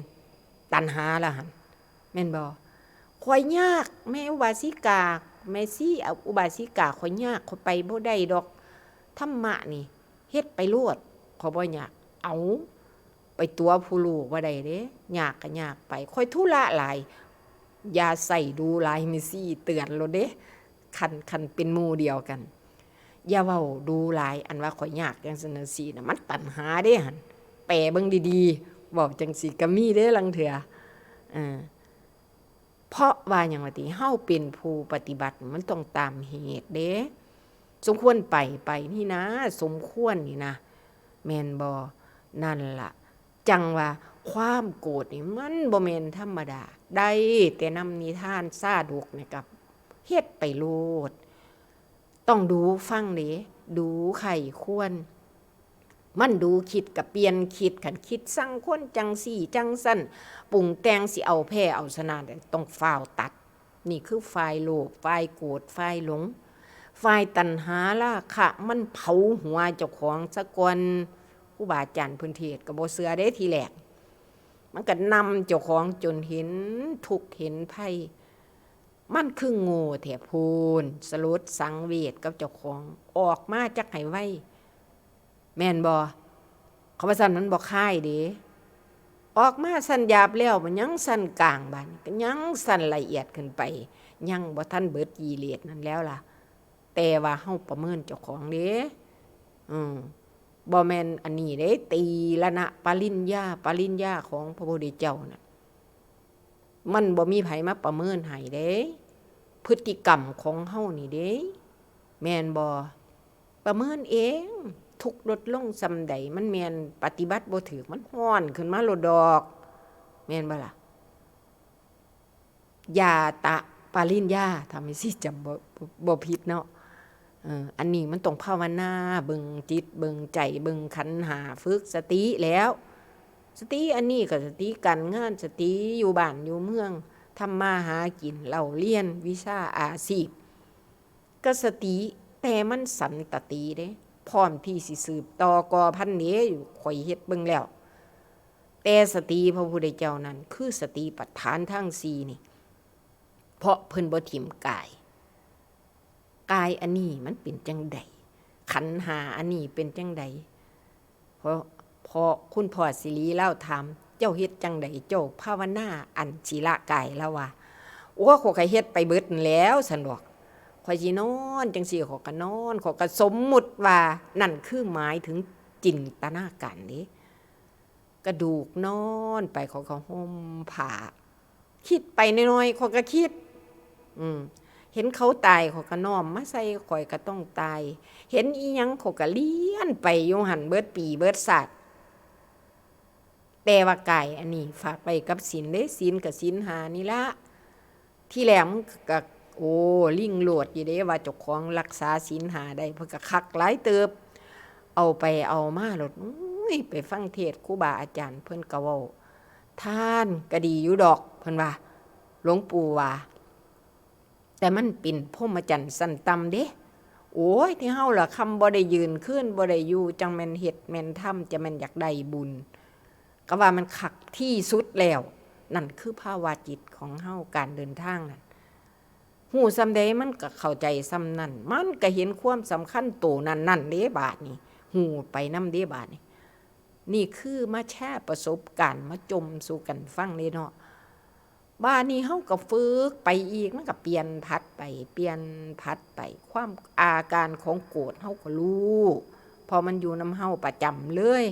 ตัณหาละหั่น แม่นบ่ ข้อยยาก แม่อุบาสิกา แม่ชีอุบาสิกา ข้อยยาก ข้อยไปบ่ได้ดอก ธรรมะนี่ เฮ็ดไปโลด ข้อยบ่ยาก เอา ไปตั๋วผู้รู้บ่ได้เด้ ยากกะยากไป ข้อยธุระหลาย อย่าใส่ดูหลาย แม่ชีเตือนโลดเด้ คัน คันเป็นหมู่เดียวกัน อย่าเว้าดูหลาย อันว่าข้อยยากจั่งซั้นจั่งซี้น่ะ มันตัณหาเด้หั่น แปลเบิ่งดีๆ เว้าจั่งซี้กะมีเด้ลางเทื่อ เออ เพราะว่าหยังวะติ เฮาเป็นผู้ปฏิบัติ มันต้องตามเหตุเด้ สมควรไป ไปนี่นะ สมควรนี่นะ แม่นบ่ นั่นล่ะ จั่งว่าความโกรธนี่มันบ่แม่นธรรมดา ได้แต่นำนิทานชาดกนี่กะเฮ็ดไปโลด ต้องดูฟังเด้ ดูใคร่ควร มันดูคิดกะเปลี่ยนคิด คันคิดซังคนจั่งซี้จั่งซั้น ปรุงแต่งสิเอาแพ้เอาชนะ ต้องฟ้าวตัด นี่คือฝ่ายโลภ ฝ่ายโกรธ ฝ่ายหลง ฝ่ายตัณหาราคะมันเผาหัวเจ้าของซะก่อน ครูบาอาจารย์เพิ่นเทศน์กะบ่เชื่อเด้ทีแรก มันกะนำเจ้าของจนเห็นทุกข์เห็นภัย มันคือโง่แท้พู้น สลดสังเวชกับเจ้าของ ออกมาจักให้ไว แม่นบ่ เขาว่าซั่นมันบ่คายเด้ ออกมาชั้นหยาบแล้ว มันยังชั้นกลาง บาดนี้ก็ยังชั้นละเอียดขึ้นไป ยังบ่ทันเบิดกิเลสนั่นแล้วล่ะ แต่ว่าเฮาประเมินเจ้าของเด้ อืม บ่แม่นอันนี้เด้ ตีรณปริญญา ปริญญาของพระพุทธเจ้าน่ะ มันบ่มีไผมาประเมินให้เด้ พฤติกรรมของเฮานี่เด้ แม่นบ่ ประเมินเอง ทุกข์ลดลงส่ำใด มันแม่นปฏิบัติบ่ถูก มันฮ้อนขึ้นมาโลดดอก แม่นบ่ล่ะ ญาตะปริญญา ถ้าแม่ชีจำบ่ บ่ บ่ผิดเนาะ เออ อันนี้มันต้องภาวนา เบิ่งจิต เบิ่งใจ เบิ่งขันธ์ห้า ฝึกสติแล้ว สติอันนี้ก็สติการงาน สติอยู่บ้านอยู่เมือง ทำมาหากิน เล่าเรียน วิชาอาชีพ ก็สติ แต่มันสันตติเด้ พร้อมที่สิสืบต่อก่อพันธุ์เด้ ข้อยเฮ็ดเบิ่งแล้ว แต่สติพระพุทธเจ้านั้น คือสติปัฏฐานทั้งสี่นี่ เพราะเพิ่นบ่ถิ่มกาย กายอันนี้มันเป็นจั่งใด ขันธ์ห้าอันนี้เป็นจั่งใด เพราะ เพราะคุณพ่อสิริลาวถาม เจ้าเฮ็ดจั่งใด เจ้าภาวนาอันสิละกาย ลาวว่า โอ้ ข้อยก็เฮ็ดไปเบิดนั่นแหล้ว ซั้นดอก ข้อยสินอนจั่งซี้ ข้อยก็นอน ข้อยก็สมมุติว่านั่นคือหมายถึงจินตนาการเด้ กระดูกนอนไป ข้อยก็ห่มผ้า คิดไปน้อยๆ ข้อยก็คิด อืม เห็นเขาตาย ข้อยก็น้อมมาใส่ ข้อยก็ต้องตาย เห็นอีหยัง ข้อยก็เลียนไปอยู่หั่นเบิดปีเบิดชาติ แต่ว่ากายอันนี้ฝากไว้กับศีลเด้ ศีลก็ศีลห้านี่ละ ทีแรกมันก็ โอ้ ลิงโลดอยู่เด้ ว่าเจ้าของรักษาศีลห้าได้ เพิ่นก็คักหลายเติบ เอาไปเอามาโลด อุ้ย ไปฟังเทศน์ครูบาอาจารย์ เพิ่นก็เว้า ทานก็ดีอยู่ดอก เพิ่นว่า หลวงปู่ว่า แต่มันเป็นพรหมจรรย์ชั้นต่ำเด้ โอ้ย ที่เฮาล่ะ คำบ่ได้ยื่นคืน บ่ได้อยู่ จั่งแม่นเฮ็ดแม่นทำ จั่งแม่นอยากได้บุญ ก็ว่ามันคักที่สุดแล้ว นั่นคือภาวะจิตของเฮา การเดินทางนั่น ฮู้ส่ำใดมันก็เข้าใจส่ำนั้น มันก็เห็นความสำคัญโตนั้นๆ เด้บาดนี้ ฮู้ไปนำเด้บาดนี้ นี่คือมาแชร์ประสบการณ์ มาจ่มสู่กันฟังเด้เนาะ บาดนี้เฮาก็ฝึกไปอีก มันก็เปลี่ยนผัดไป เปลี่ยนผัดไป ความ อาการของโกรธเฮาก็รู้ เพราะมันอยู่นำเฮาประจำเลย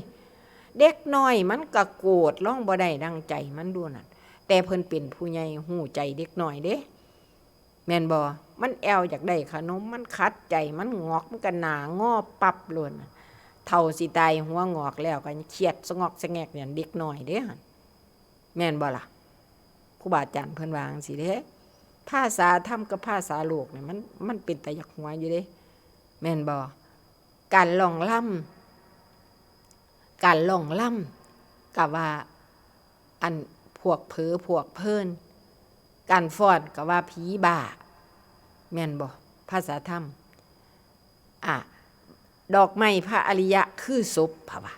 เด็กน้อยมันก็โกรธ ลองบ่ได้ดังใจมันดูนั่น แต่เพิ่นเป็นผู้ใหญ่ฮู้ใจเด็กน้อยเด้ แม่นบ่ มันแอ่วอยากได้ขนม มันขัดใจ มันงอก มันก็หน้างอปับโลดน่ะ เฒ่าสิตายหัวงอกแล้วก็เครียดสะงอกสะแงก นั่นเด็กน้อยเด้หั่น แม่นบ่ล่ะ ครูบาอาจารย์เพิ่นว่าจั่งซี้เด้ ภาษาธรรมกับภาษาโลกนี่มัน มันเป็นตาอยากหัวอยู่เด้ แม่นบ่ การร้องรำ การร้องรำ ก็ว่า อัน พวกเผลอพวกเพลิน การฟ้อนก็ว่าผีบ้า แม่นบ่ ภาษาธรรม อ่ะ ดอกไม้พระอริยะคือศพ เพิ่นว่า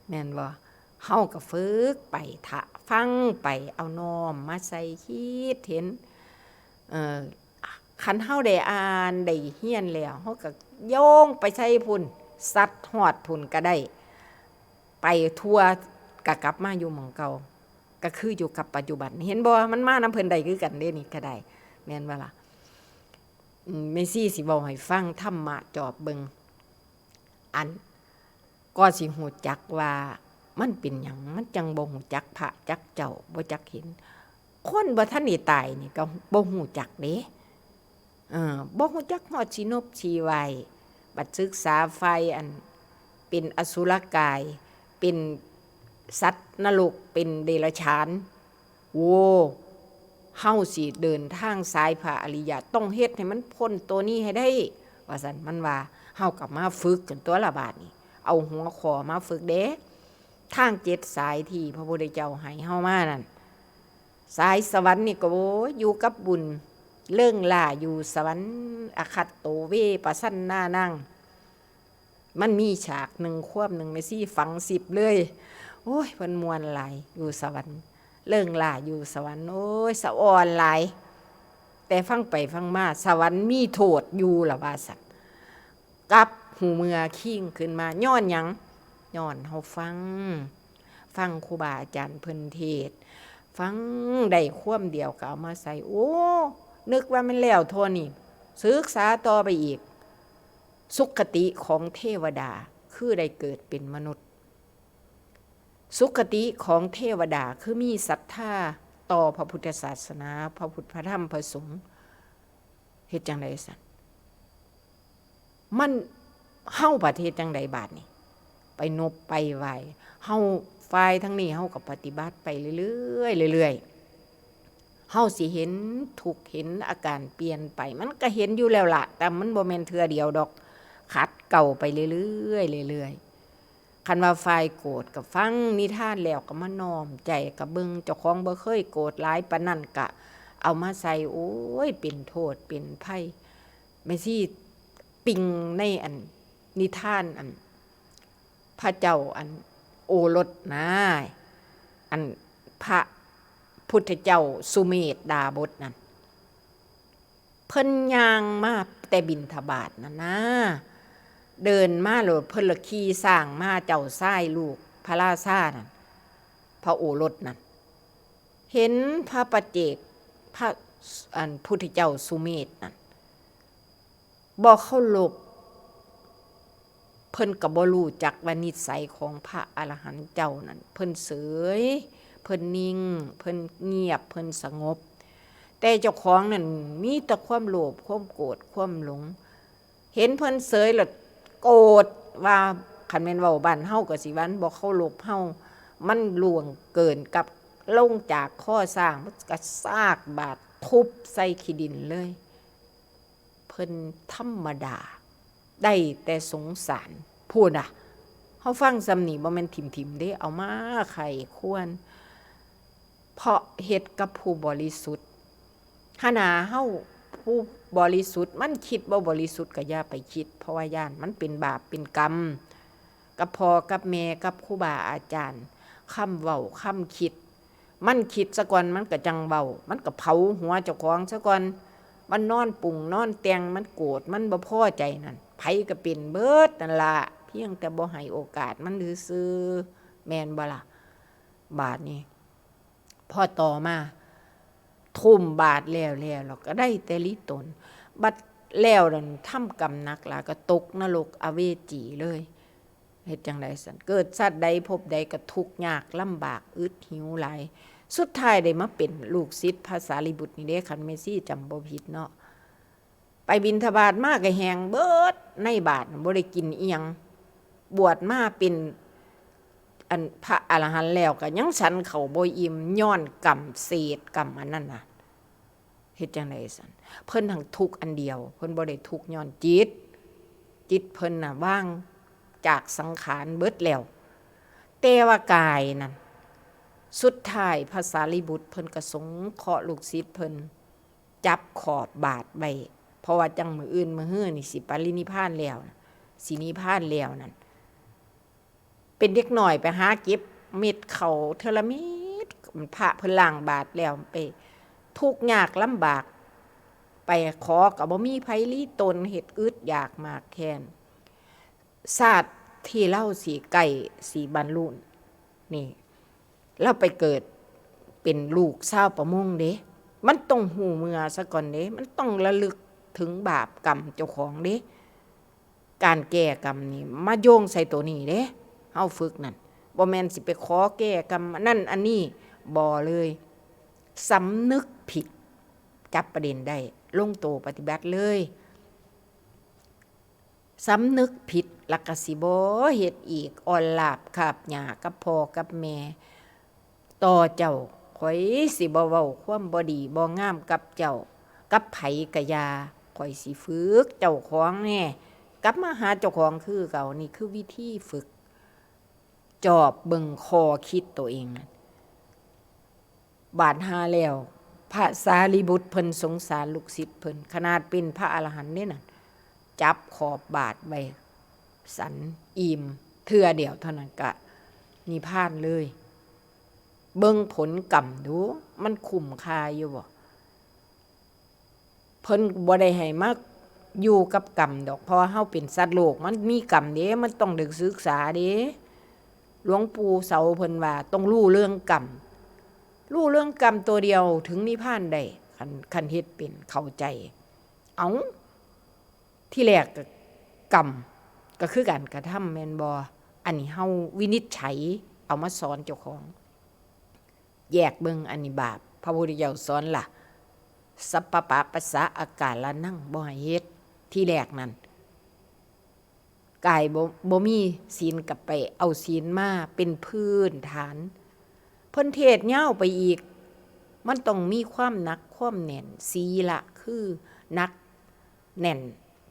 แม่นบ่ เฮาก็ฝึกไป ถ้าฟังไป เอาน้อมมาใส่ คิดเห็น เอ่อ คันเฮาได้อ่านได้เรียนแล้ว เฮาก็โยงไปใส่พุ้น สัดฮอดพุ้นก็ได้ ไปทั่วก็กลับมาอยู่หม่องเก่า ก็คืออยู่กับปัจจุบัน เห็นบ่ มันมานำเพิ่นได้คือกันเด้ นี่ก็ได้ แม่นบ่ล่ะ อืม แม่ชีสิเว้าให้ฟัง ธรรมะจอบเบิ่ง อัน ก็สิฮู้จักว่ามันเป็นหยัง มันจั่งบ่ฮู้จักพระจักเจ้า บ่จักเห็น คนบ่ทันได้ตายนี่ก็บ่ฮู้จักเด้ เออ บ่ฮู้จักฮอดสินบสิไหว้ บัดศึกษาฝ่ายอันเป็นอสุรกาย เป็นสัตว์นรก เป็นเดรัจฉาน โอ้ เฮาสิเดินทางสายพระอริยะ ต้องเฮ็ดให้มันพ้นตัวนี้ให้ได้ ว่าซั่น มันว่า เฮาก็มาฝึกกันตั่วล่ะบาดนี้ เอาหัวข้อมาฝึกเด้ ทางเจ็ดสายที่พระพุทธเจ้าให้เฮามานั่น สายสวรรค์นี่ก็ โอ้ย อยู่กับบุญ เริงร่าอยู่สวรรค์ อาคัตโตเวปะสันนานัง มันมีฉากหนึ่ง ความหนึ่ง แม่ชีฝังสิบเลย โอ้ย เพิ่นม่วนหลาย อยู่สวรรค์ เริงร่าอยู่สวรรค์ โอ้ย สะออนหลาย แต่ฟังไปฟังมา สวรรค์มีโทษอยู่ล่ะว่าซั่น กลับหูเมือคิงขึ้นมา ย้อนหยัง? ย้อนเฮาฟัง ฟังครูบาอาจารย์เพิ่นเทศน์ ฟังได้ความเดียวก็เอามาใส่ โอ้ นึกว่ามันแล้วเท่านี้ ศึกษาต่อไปอีก สุคติของเทวดาคือได้เกิดเป็นมนุษย์ สุคติของเทวดาคือมีศรัทธาต่อพระพุทธศาสนา พระพุทธ พระธรรม พระสงฆ์ เฮ็ดจั่งใดซั่น? มัน เฮาบัดเฮ็ดจั่งใดบาดนี้? ไปนบไปไหว้ เฮาฝ่ายทางนี้เฮาก็ปฏิบัติไปเรื่อยๆ เรื่อยๆ เฮาสิเห็นทุกข์ เห็นอาการเปลี่ยนไป มันก็เห็นอยู่แล้วล่ะ แต่มันบ่แม่นเทื่อเดียวดอก ขัดเกลาไปเรื่อยๆ เรื่อยๆ คันว่าฝ่ายโกรธก็ฟังนิทานแล้วก็มาน้อมใจ ก็เบิ่งเจ้าของบ่เคยโกรธหลายปานนั้น ก็เอามาใส่ โอ้ย เป็นโทษเป็นภัย แม่ชีปิงในอันนิทานอัน พระเจ้าอันโอรสนะ อันพระพุทธเจ้าสุเมธดาบสนั่น เพิ่นย่างมาแต่บิณฑบาตนั่นนะ เดินมาโลด เพิ่นละขี่ช้างมา เจ้าชายลูกพระราชานั่น พระโอรสนั่น เห็นพระปัจเจก พระ อันพุทธเจ้าสุเมธนั่น บ่เคารพ เพิ่นก็บ่รู้จักว่านิสัยของพระอรหันต์เจ้านั่น เพิ่นเสย เพิ่นนิ่ง เพิ่นเงียบ เพิ่นสงบ แต่เจ้าของนั่นมีแต่ความโลภ ความโกรธ ความหลง เห็นเพิ่นเสยแล้วโกรธ ว่าคันแม่นเว้าบ้านเฮาก็สิว่ามันบ่เคารพเฮา มันล่วงเกินกับลงจากคอช้าง มันกระชากบาดทุบใส่ขี้ดินเลย เพิ่นธรรมดา ได้แต่สงสาร พู้นน่ะ เฮาฟังส่ำนี้บ่แม่นถิ่มๆ เด้ เอามาใคร่ครวญ เพราะเฮ็ดกับผู้บริสุทธิ์ หั้นน่ะ เฮาผู้บริสุทธิ์ มันคิดบ่บริสุทธิ์ก็อย่าไปคิด เพราะว่าย้านมันเป็นบาปเป็นกรรม กับพ่อกับแม่ กับครูบาอาจารย์ คำเว้า คำคิด มันคิดซะก่อน มันก็จั่งเว้า มันก็เผาหัวเจ้าของซะก่อน มันนอนปรุงนอนแต่ง มันโกรธ มันบ่พอใจนั่น ไผก็เป็นเบิดนั่นล่ะ เพียงแต่บ่ให้โอกาสมันซื่อๆ แม่นบ่ล่ะ? บาดนี้ พอต่อมา ทุ่มบาตรแล้ว แล้ว แล้วก็ได้แต่หลีตน บัดแล้วนั่นทำกรรมหนักหลาย ก็ตกนรกอเวจีเลย เฮ็ดจั่งใดซั้น เกิดชาติใดภพใดก็ทุกข์ยากลำบาก อึดหิวหลาย สุดท้ายได้มาเป็นลูกศิษย์พระสารีบุตรนี่เด้ คันแม่ชีจำบ่ผิดเนาะ ไปบิณฑบาตมาก็แห้งเบิดในบาตร บ่ได้กินอิหยัง บวชมาเป็น อันพระอรหันต์แล้วก็ยังฉันข้าวบ่อิ่ม ย้อนกรรมเศษกรรมอันนั้นน่ะ เฮ็ดจั่งใดซั้น เพิ่นหั้นทุกข์อันเดียว เพิ่นบ่ได้ทุกข์ย้อนจิต จิตเพิ่นน่ะว่างจากสังขารเบิดแล้ว แต่ว่ากายนั่น สุดท้ายพระสารีบุตรเพิ่นก็สงเคราะห์ลูกศิษย์เพิ่น จับขอบบาตรไว้ เพราะว่าจั่งมื้ออื่นมื้อฮือนี่สิปรินิพพานแล้วน่ะ สินิพพานแล้วนั่น เป็นเด็กน้อยไปหาเก็บเม็ดข้าวเทื่อละเม็ด พระเพิ่นล้างบาตรแล้วไป ทุกข์ยากลำบาก ไปขอก็บ่มีไผหลีตน เฮ็ดอึดอยากมากแค้น ชาติที่ลาวสิใกล้สิบรรลุนี่ ลาวไปเกิดเป็นลูกชาวประมงเด้ มันต้องฮู้เมือซะก่อนเด้ มันต้องระลึกถึงบาปกรรมเจ้าของเด้ การแก้กรรมนี่มาโยงใส่ตัวนี้เด้ เฮาฝึกนั่น บ่แม่นสิไปขอแก้กรรมอันนั้นอันนี้ บ่เลย สำนึกผิด จับประเด็นได้ ลงโตปฏิบัติเลย สำนึกผิด แล้วก็สิบ่เฮ็ดอีก อ่อนลาบคาบหญ้ากับพ่อกับแม่ ต่อเจ้า ข้อยสิบ่เว้าความบ่ดีบ่งามกับเจ้า กับไผกะอย่า ข้อยสิฝึกเจ้าของแน่ กลับมาหาเจ้าของคือเก่า นี่คือวิธีฝึก จอบเบิ่งข้อคิดตัวเองนั่น บาดหาแล้ว พระสารีบุตรเพิ่นสงสารลูกศิษย์เพิ่น ขนาดเป็นพระอรหันต์เด้นั่น จับขอบบาตรไว้ สันอิ่ม เทื่อเดียวเท่านั้นกะนิพพานเลย เบิ่งผลกรรมดู มันคุ้มค่าอยู่บ่? เพิ่นบ่ได้ให้มาอยู่กับกรรมดอก เพราะว่าเฮาเป็นสัตว์โลก มันมีกรรมเด้ มันต้องได้ศึกษาเด้ หลวงปู่เสาเพิ่นว่าต้องรู้เรื่องกรรม รู้เรื่องกรรมตัวเดียวถึงนิพพานได้ คัน คันเฮ็ดเป็นเข้าใจ เอ้า ที่แรกก็กรรม ก็คือการกระทำแม่นบ่ อันนี้เฮาวินิจฉัยเอามาสอนเจ้าของ แยกเบิ่งอันนี้บาป พระพุทธเจ้าสอนล่ะ สัพพะปะปัสสะอาการะนัง บ่ให้เฮ็ด ที่แรกนั่น กายบ่ บ่มีศีลก็ไปเอาศีลมาเป็นพื้นฐาน เพิ่นเทศน์ยาวไปอีก มันต้องมีความหนักความแน่น ศีละคือหนักแน่น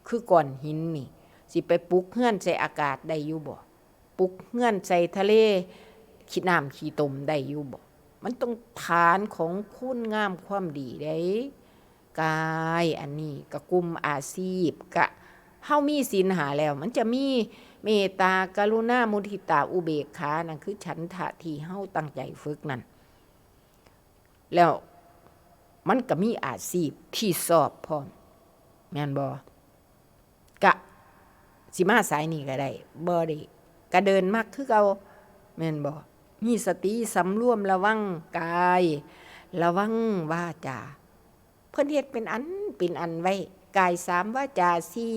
คือก้อนหินนี่ สิไปปลุกเฮือนใส่อากาศได้อยู่บ่ ปลุกเฮือนใส่ทะเล ขี้น้ำขี้ตมได้อยู่บ่ มันต้องฐานของคุณงามความดีเด้ กายอันนี้ก็กลุ่มอาชีพ กะเฮามีศีลห้าแล้ว มันจะมีเมตตา กรุณา มุทิตา อุเบกขา นั่นคือฉันทะที่เฮาตั้งใจฝึกนั่น แล้วมันก็มีอาชีพที่ชอบพร้อม แม่นบ่ กะสิมาสายนี้ก็ได้ บ่ได้ ก็เดินมรรคคือเก่า แม่นบ่ มีสติสำรวมระวังกาย ระวังวาจา เพิ่นเฮ็ดเป็นอันเป็นอันไว้ กายสาม วาจาสี่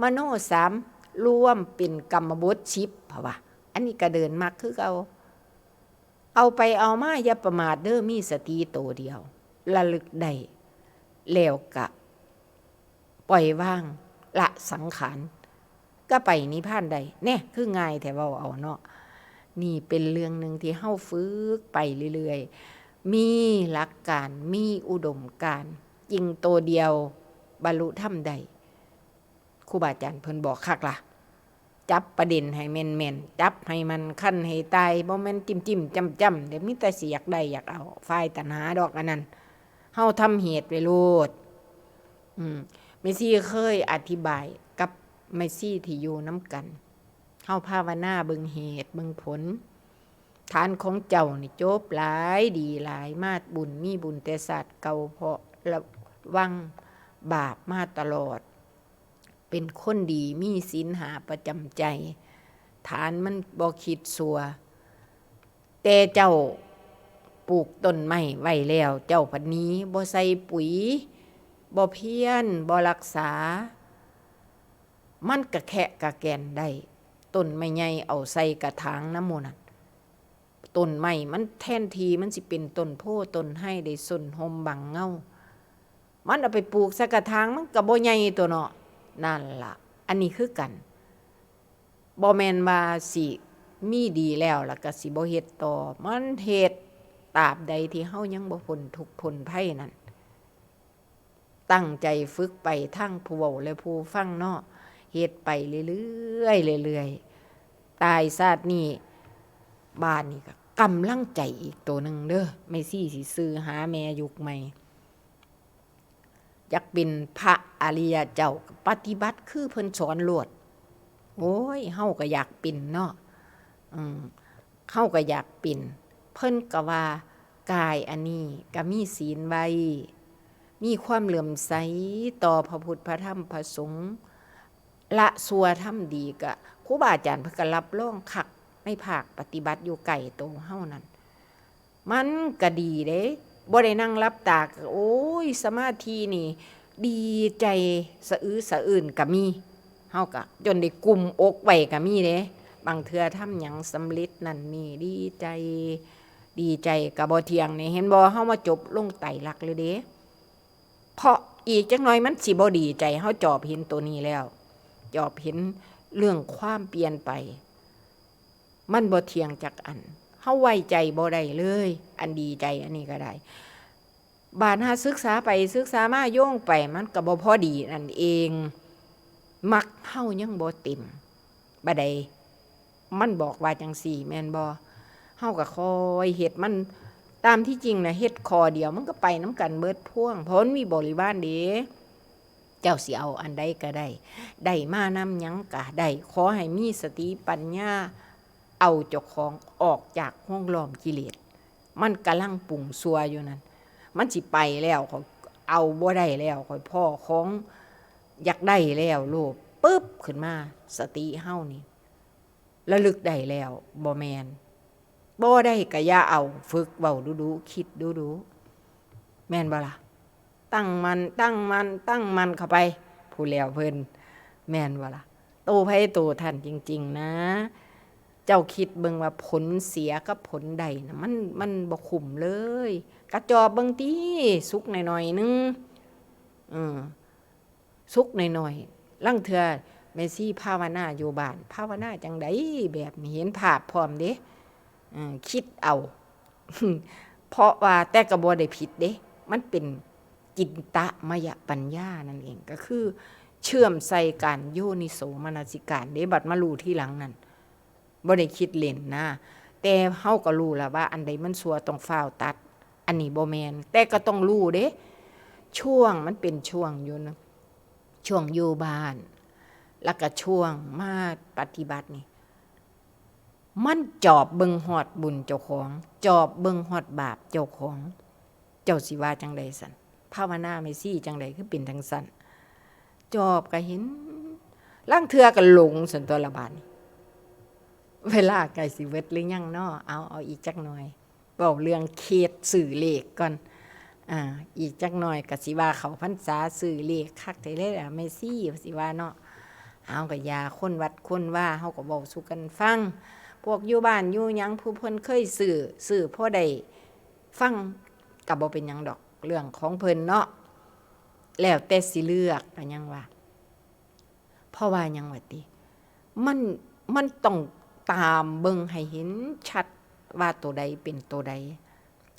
มโนสาม รวมเป็นกรรมบทสิบ เพราะว่า อันนี้ก็เดินมรรคคือเก่า เอาไปเอามาอย่าประมาทเด้อ มีสติโตเดียว ระลึกได้ แล้วกะปล่อยวาง ละสังขาร ก็ไปนิพพานได้ แน่ คือง่ายแท้ เว้าเอาเนาะ นี่เป็นเรื่องหนึ่งที่เฮาฝึกไปเรื่อยๆ มีหลักการ มีอุดมการณ์ จริงโตเดียว บรรลุธรรมได้ ครูบาอาจารย์เพิ่นบอกคักล่ะ จับประเด็นให้แม่นๆ จับให้มันคันให้ตาย บ่แม่นจิ้มๆ จ้ำๆ เดี๋ยวมีแต่สิอยากได้อยากเอา ฝ่ายตัณหาดอกอันนั้น เฮาทำเหตุไว้โลด อืม แม่ชีเคยอธิบายกับแม่ชีที่อยู่นำกัน เฮาภาวนาเบิ่งเหตุเบิ่งผล ฐานของเจ้านี่จบหลายดีหลาย มาบุญมีบุญแต่ชาติเก่า เพราะระวังบาปมาตลอด เป็นคนดี มีศีลห้าประจำใจ ฐานมันบ่คิดชั่ว แต่เจ้าปลูกต้นไม้ไว้แล้ว เจ้าพัดหนี บ่ใส่ปุ๋ย บ่เพียร บ่รักษา มันกะแคะกะแก่นได้ ต้นไม้ใหญ่เอาใส่กระถางนำหมู่นั่น ต้นไม้มันแทนที่มันสิเป็นต้นโพธิ์ต้นไทรได้ซ่นฮ่มบังเงา มันเอาไปปลูกใส่กระถางมันก็บ่ใหญ่ตั๊วเนาะ นั่นล่ะ อันนี้คือกัน บ่แม่นว่าสิมีดีแล้ว แล้วก็สิบ่เฮ็ดต่อ มันเฮ็ดตราบใดที่เฮายังบ่พ้นทุกข์พ้นภัยนั่น ตั้งใจฝึกไปทั้งผู้เว้าและผู้ฟังเนาะ เฮ็ดไปเรื่อยๆ เรื่อยๆ ตายชาตินี้ บาดนี้ก็กำลังใจอีกตัวหนึ่งเด้อ แม่ชีสิสื่อหาแม่ยุคใหม่ อยากเป็นพระอริยเจ้า ปฏิบัติคือเพิ่นสอนโลด โอ้ย เฮาก็อยากเป็นเนาะ อืม เฮาก็อยากเป็น เพิ่นก็ว่า กายอันนี้ก็มีศีลไว้ มีความเลื่อมใสต่อพระพุทธ พระธรรม พระสงฆ์ ละชั่วทำดี ก็ครูบาอาจารย์เพิ่นก็รับรองคักในภาคปฏิบัติอยู่ใกล้โตเฮานั่น มันก็ดีเด้ บ่ได้นั่งหลับตาก็ โอ้ย สมาธินี่ดีใจสะอื้นสะอื้นก็มี เฮาก็จนได้กุมอกไว้ก็มีเด้ บางเทื่อทำหยังสำเร็จนั่นนี่ดีใจ ดีใจก็บ่เที่ยงนี่ เห็นบ่ เฮามาจบลงไตรลักษณ์เลยเด้ เพราะอีกจักหน่อยมันสิบ่ดีใจ เฮาจอบเห็นตัวนี้แล้ว จอบเห็นเรื่องความเปลี่ยนไป มันบ่เที่ยงจักอัน เฮาไว้ใจบ่ได้เลย อันดีใจอันนี้ก็ได้ บาดหาศึกษาไปศึกษามาโยงไป มันก็บ่พอดีนั่นเอง มรรคเฮายังบ่เต็ม บาดใด มันบอกว่าจั่งซี้แม่นบ่ เฮาก็ค่อยเฮ็ดมัน ตามที่จริงน่ะ เฮ็ดข้อเดียวมันก็ไปนำกันเบิดพวง เพราะมันมีบริวารเด้ เจ้าสิเอาอันใดก็ได้ ได้มานำหยังก็ได้ ขอให้มีสติปัญญา เอาเจ้าของออกจากห่วงล้อมกิเลส มันกำลังปรุงชั่วอยู่นั่น มันสิไปแล้ว เขา เอาบ่ได้แล้ว ข้อยพ้อของอยากได้แล้ว โลภปึ๊บขึ้นมา สติเฮานี่ ระลึกได้แล้ว บ่แม่น บ่ได้ก็อย่าเอา ฝึกเว้าดุๆ คิดดุๆ แม่นบ่ล่ะ? ตั้งมั่น ตั้งมั่น ตั้งมั่นเข้าไป พู้นแล้วเพิ่น แม่นบ่ล่ะ? โตไผโตท่านจริงๆ นะ เจ้าคิดเบิ่งว่าผลเสียกับผลได้น่ะ มัน มันบ่คุ้มเลย กะจอบเบิ่งติ สุขหน่อยๆ หนึ่ง เออ สุขหน่อยๆ ลางเทื่อแม่ชีภาวนาอยู่บ้าน ภาวนาจั่งใดแบบนี้ เห็นภาพพร้อมเด้ เออ คิดเอา เพราะว่า แต่ก็บ่ได้ผิดเด้ มันเป็นจินตมยปัญญานั่นเอง ก็คือเชื่อมใส่การโยนิโสมนสิการเด้ บัดมารู้ทีหลังนั่น บ่ได้คิดเล่นนะ แต่เฮาก็รู้ล่ะว่าอันใดมันชั่วต้องฟ้าวตัด อันนี้บ่แม่น แต่ก็ต้องรู้เด้ ช่วงมันเป็นช่วงอยู่นะ ช่วงอยู่บ้าน แล้วก็ช่วงมาปฏิบัตินี่ มันจอบเบิ่งฮอดบุญเจ้าของ จอบเบิ่งฮอดบาปเจ้าของ เจ้าสิว่าจั่งใดซั้น? ภาวนาแม่ชีจั่งใดคือเป็นจั่งซั้น? จอบก็เห็น ลางเทื่อก็หลงซั้นตั๊วละบาดนี้ เวลาใกล้สิเบิดหรือยังน้อ? เอา เอาอีกจักหน่อย เว้าเรื่องเคสซื้อเลขก่อน อ่า อีกจักหน่อยก็สิว่าเข้าพรรษาซื้อเลขคักแท้เลยล่ะแม่ชี สิว่าเนาะ เอา ก็อย่า คนวัดคนวา เฮาก็เว้าสู่กันฟัง พวกอยู่บ้านอยู่หยัง ผู้เพิ่นเคยซื้อ ซื้อพอได้ฟัง ก็บ่เป็นหยังดอก เรื่องของเพิ่นเนาะ แล้วแต่สิเลือก ก็ยังว่า เพราะว่าหยังวะติ มัน มันต้องตามเบิ่งให้เห็นชัดว่าตัวใดเป็นตัวใด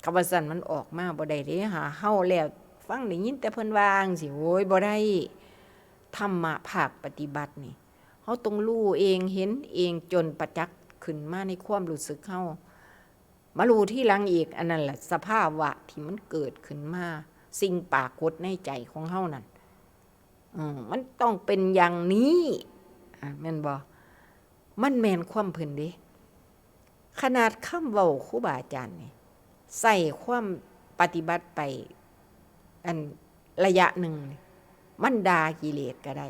คันบ่ซั้นมันออกมาบ่ได้เด้ หาเฮาแล้วฟังได้ยินแต่เพิ่นว่าจั่งซี้ โอ้ย บ่ได้ ธรรมะภาคปฏิบัตินี่ เฮาต้องรู้เอง เห็นเอง จนประจักษ์ขึ้นมาในความรู้สึกเฮา มารู้ทีหลังอีก อันนั้นล่ะ สภาวะที่มันเกิดขึ้นมา สิ่งปรากฏในใจของเฮานั่น อืม มันต้องเป็นอย่างนี้ อ่ะ แม่นบ่? มันแม่นความเพิ่นเด้ ขนาดคำเว้าครูบาอาจารย์นี่ ใช้ความปฏิบัติไป อันระยะหนึ่งนี่ มันด่ากิเลสก็ได้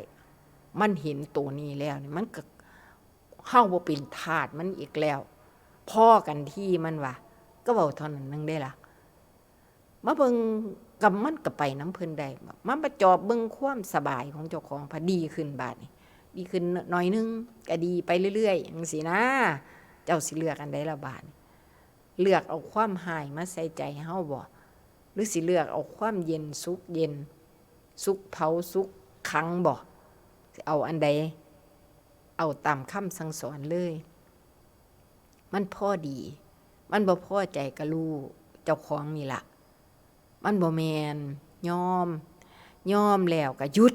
มันเห็นตัวนี้แล้วนี่ มันก็ เฮาบ่เป็นทาสมันอีกแล้ว พอกันทีมันว่า ก็เว้าเท่านั้นหนึ่งเด้ล่ะ มาเบิ่ง ก็มันก็ไปนำเพิ่นได้ มาประจอบเบิ่งความสบายของเจ้าของ พอดีขึ้นบาดนี้ ดีขึ้นหน่อยหนึ่ง ก็ดีไปเรื่อยๆ จั่งซี้นะ เจ้าสิเลือกอันใดล่ะบาดนี้ เลือกเอาความฮ้ายมาใส่ใจเฮาบ่ หรือสิเลือกเอาความเย็นสุขเย็น สุขเผาสุขขังบ่ สิเอาอันใด เอาตามคำสั่งสอนเลย มันพอดี มันบ่พอใจก็รู้เจ้าของนี่ล่ะ มันบ่แม่น ยอม ยอมแล้วก็หยุด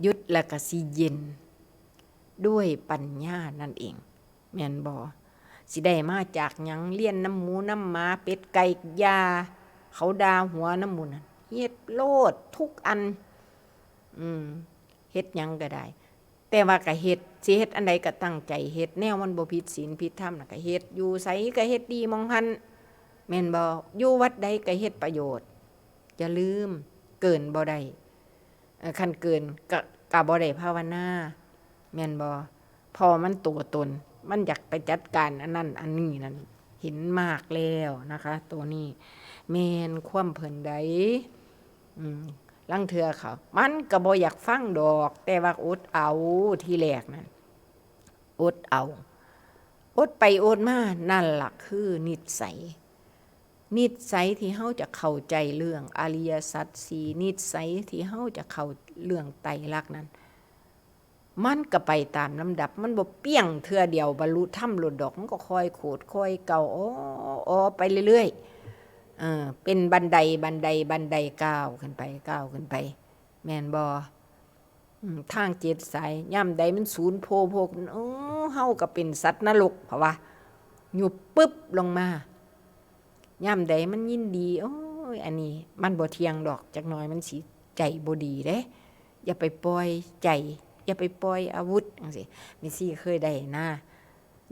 หยุดแล้วก็สิเย็น ด้วยปัญญานั่นเอง แม่นบ่? สิได้มาจากหยัง? เรียนนำหมูนำหมา เป็ดไก่ย่า เขาด่าหัวนำหมู่นั่น เฮ็ดโลดทุกอัน อืม เฮ็ดหยังก็ได้ แต่ว่าก็เฮ็ด สิเฮ็ดอันใดก็ตั้งใจเฮ็ด แนวมันบ่ผิดศีลผิดธรรมน่ะก็เฮ็ด อยู่ไสก็เฮ็ดดีหม่องหั้น แม่นบ่? อยู่วัดใดก็เฮ็ดประโยชน์ อย่าลืม เกินบ่ได้ เอ่อ คันเกินก็ ก็บ่ได้ภาวนา แม่นบ่? เพราะมันตัวตน มันอยากไปจัดการอันนั้นอันนี้นั่น เห็นมากแล้วนะคะ ตัวนี้ แม่นความเพิ่นใด อืม ลางเทื่อเขา มันก็บ่อยากฟังดอก แต่ว่าอดเอา ทีแรกนั่น อดเอา อดไปอดมา นั่นล่ะคือนิสัย นิสัยที่เฮาจะเข้าใจเรื่องอริยสัจสี่ นิสัยที่เฮาจะเข้าเรื่องไตรลักษณ์นั้น มันก็ไปตามลำดับ มันบ่เปี้ยงเทื่อเดียวบรรลุธรรมโลดดอก มันก็ค่อยขูดค่อยเกา อ้อ อ้อ ไปเรื่อยๆ เออ เป็นบันได บันได บันไดก้าวขึ้นไป ก้าวขึ้นไป แม่นบ่? อืม ทางเจ็ดสาย ยามใดมันสูนโพโพขึ้น โอ้ เฮาก็เป็นสัตว์นรก เพราะว่า ยุบปึ๊บลงมา ยามใดมันยินดี โอ้ย อันนี้มันบ่เที่ยงดอก จักหน่อยมันสิใจบ่ดีเด้ อย่าไปปล่อยใจ อย่าไปปล่อยอาวุธ จั่งซี้ แม่ชีเคยได้นะ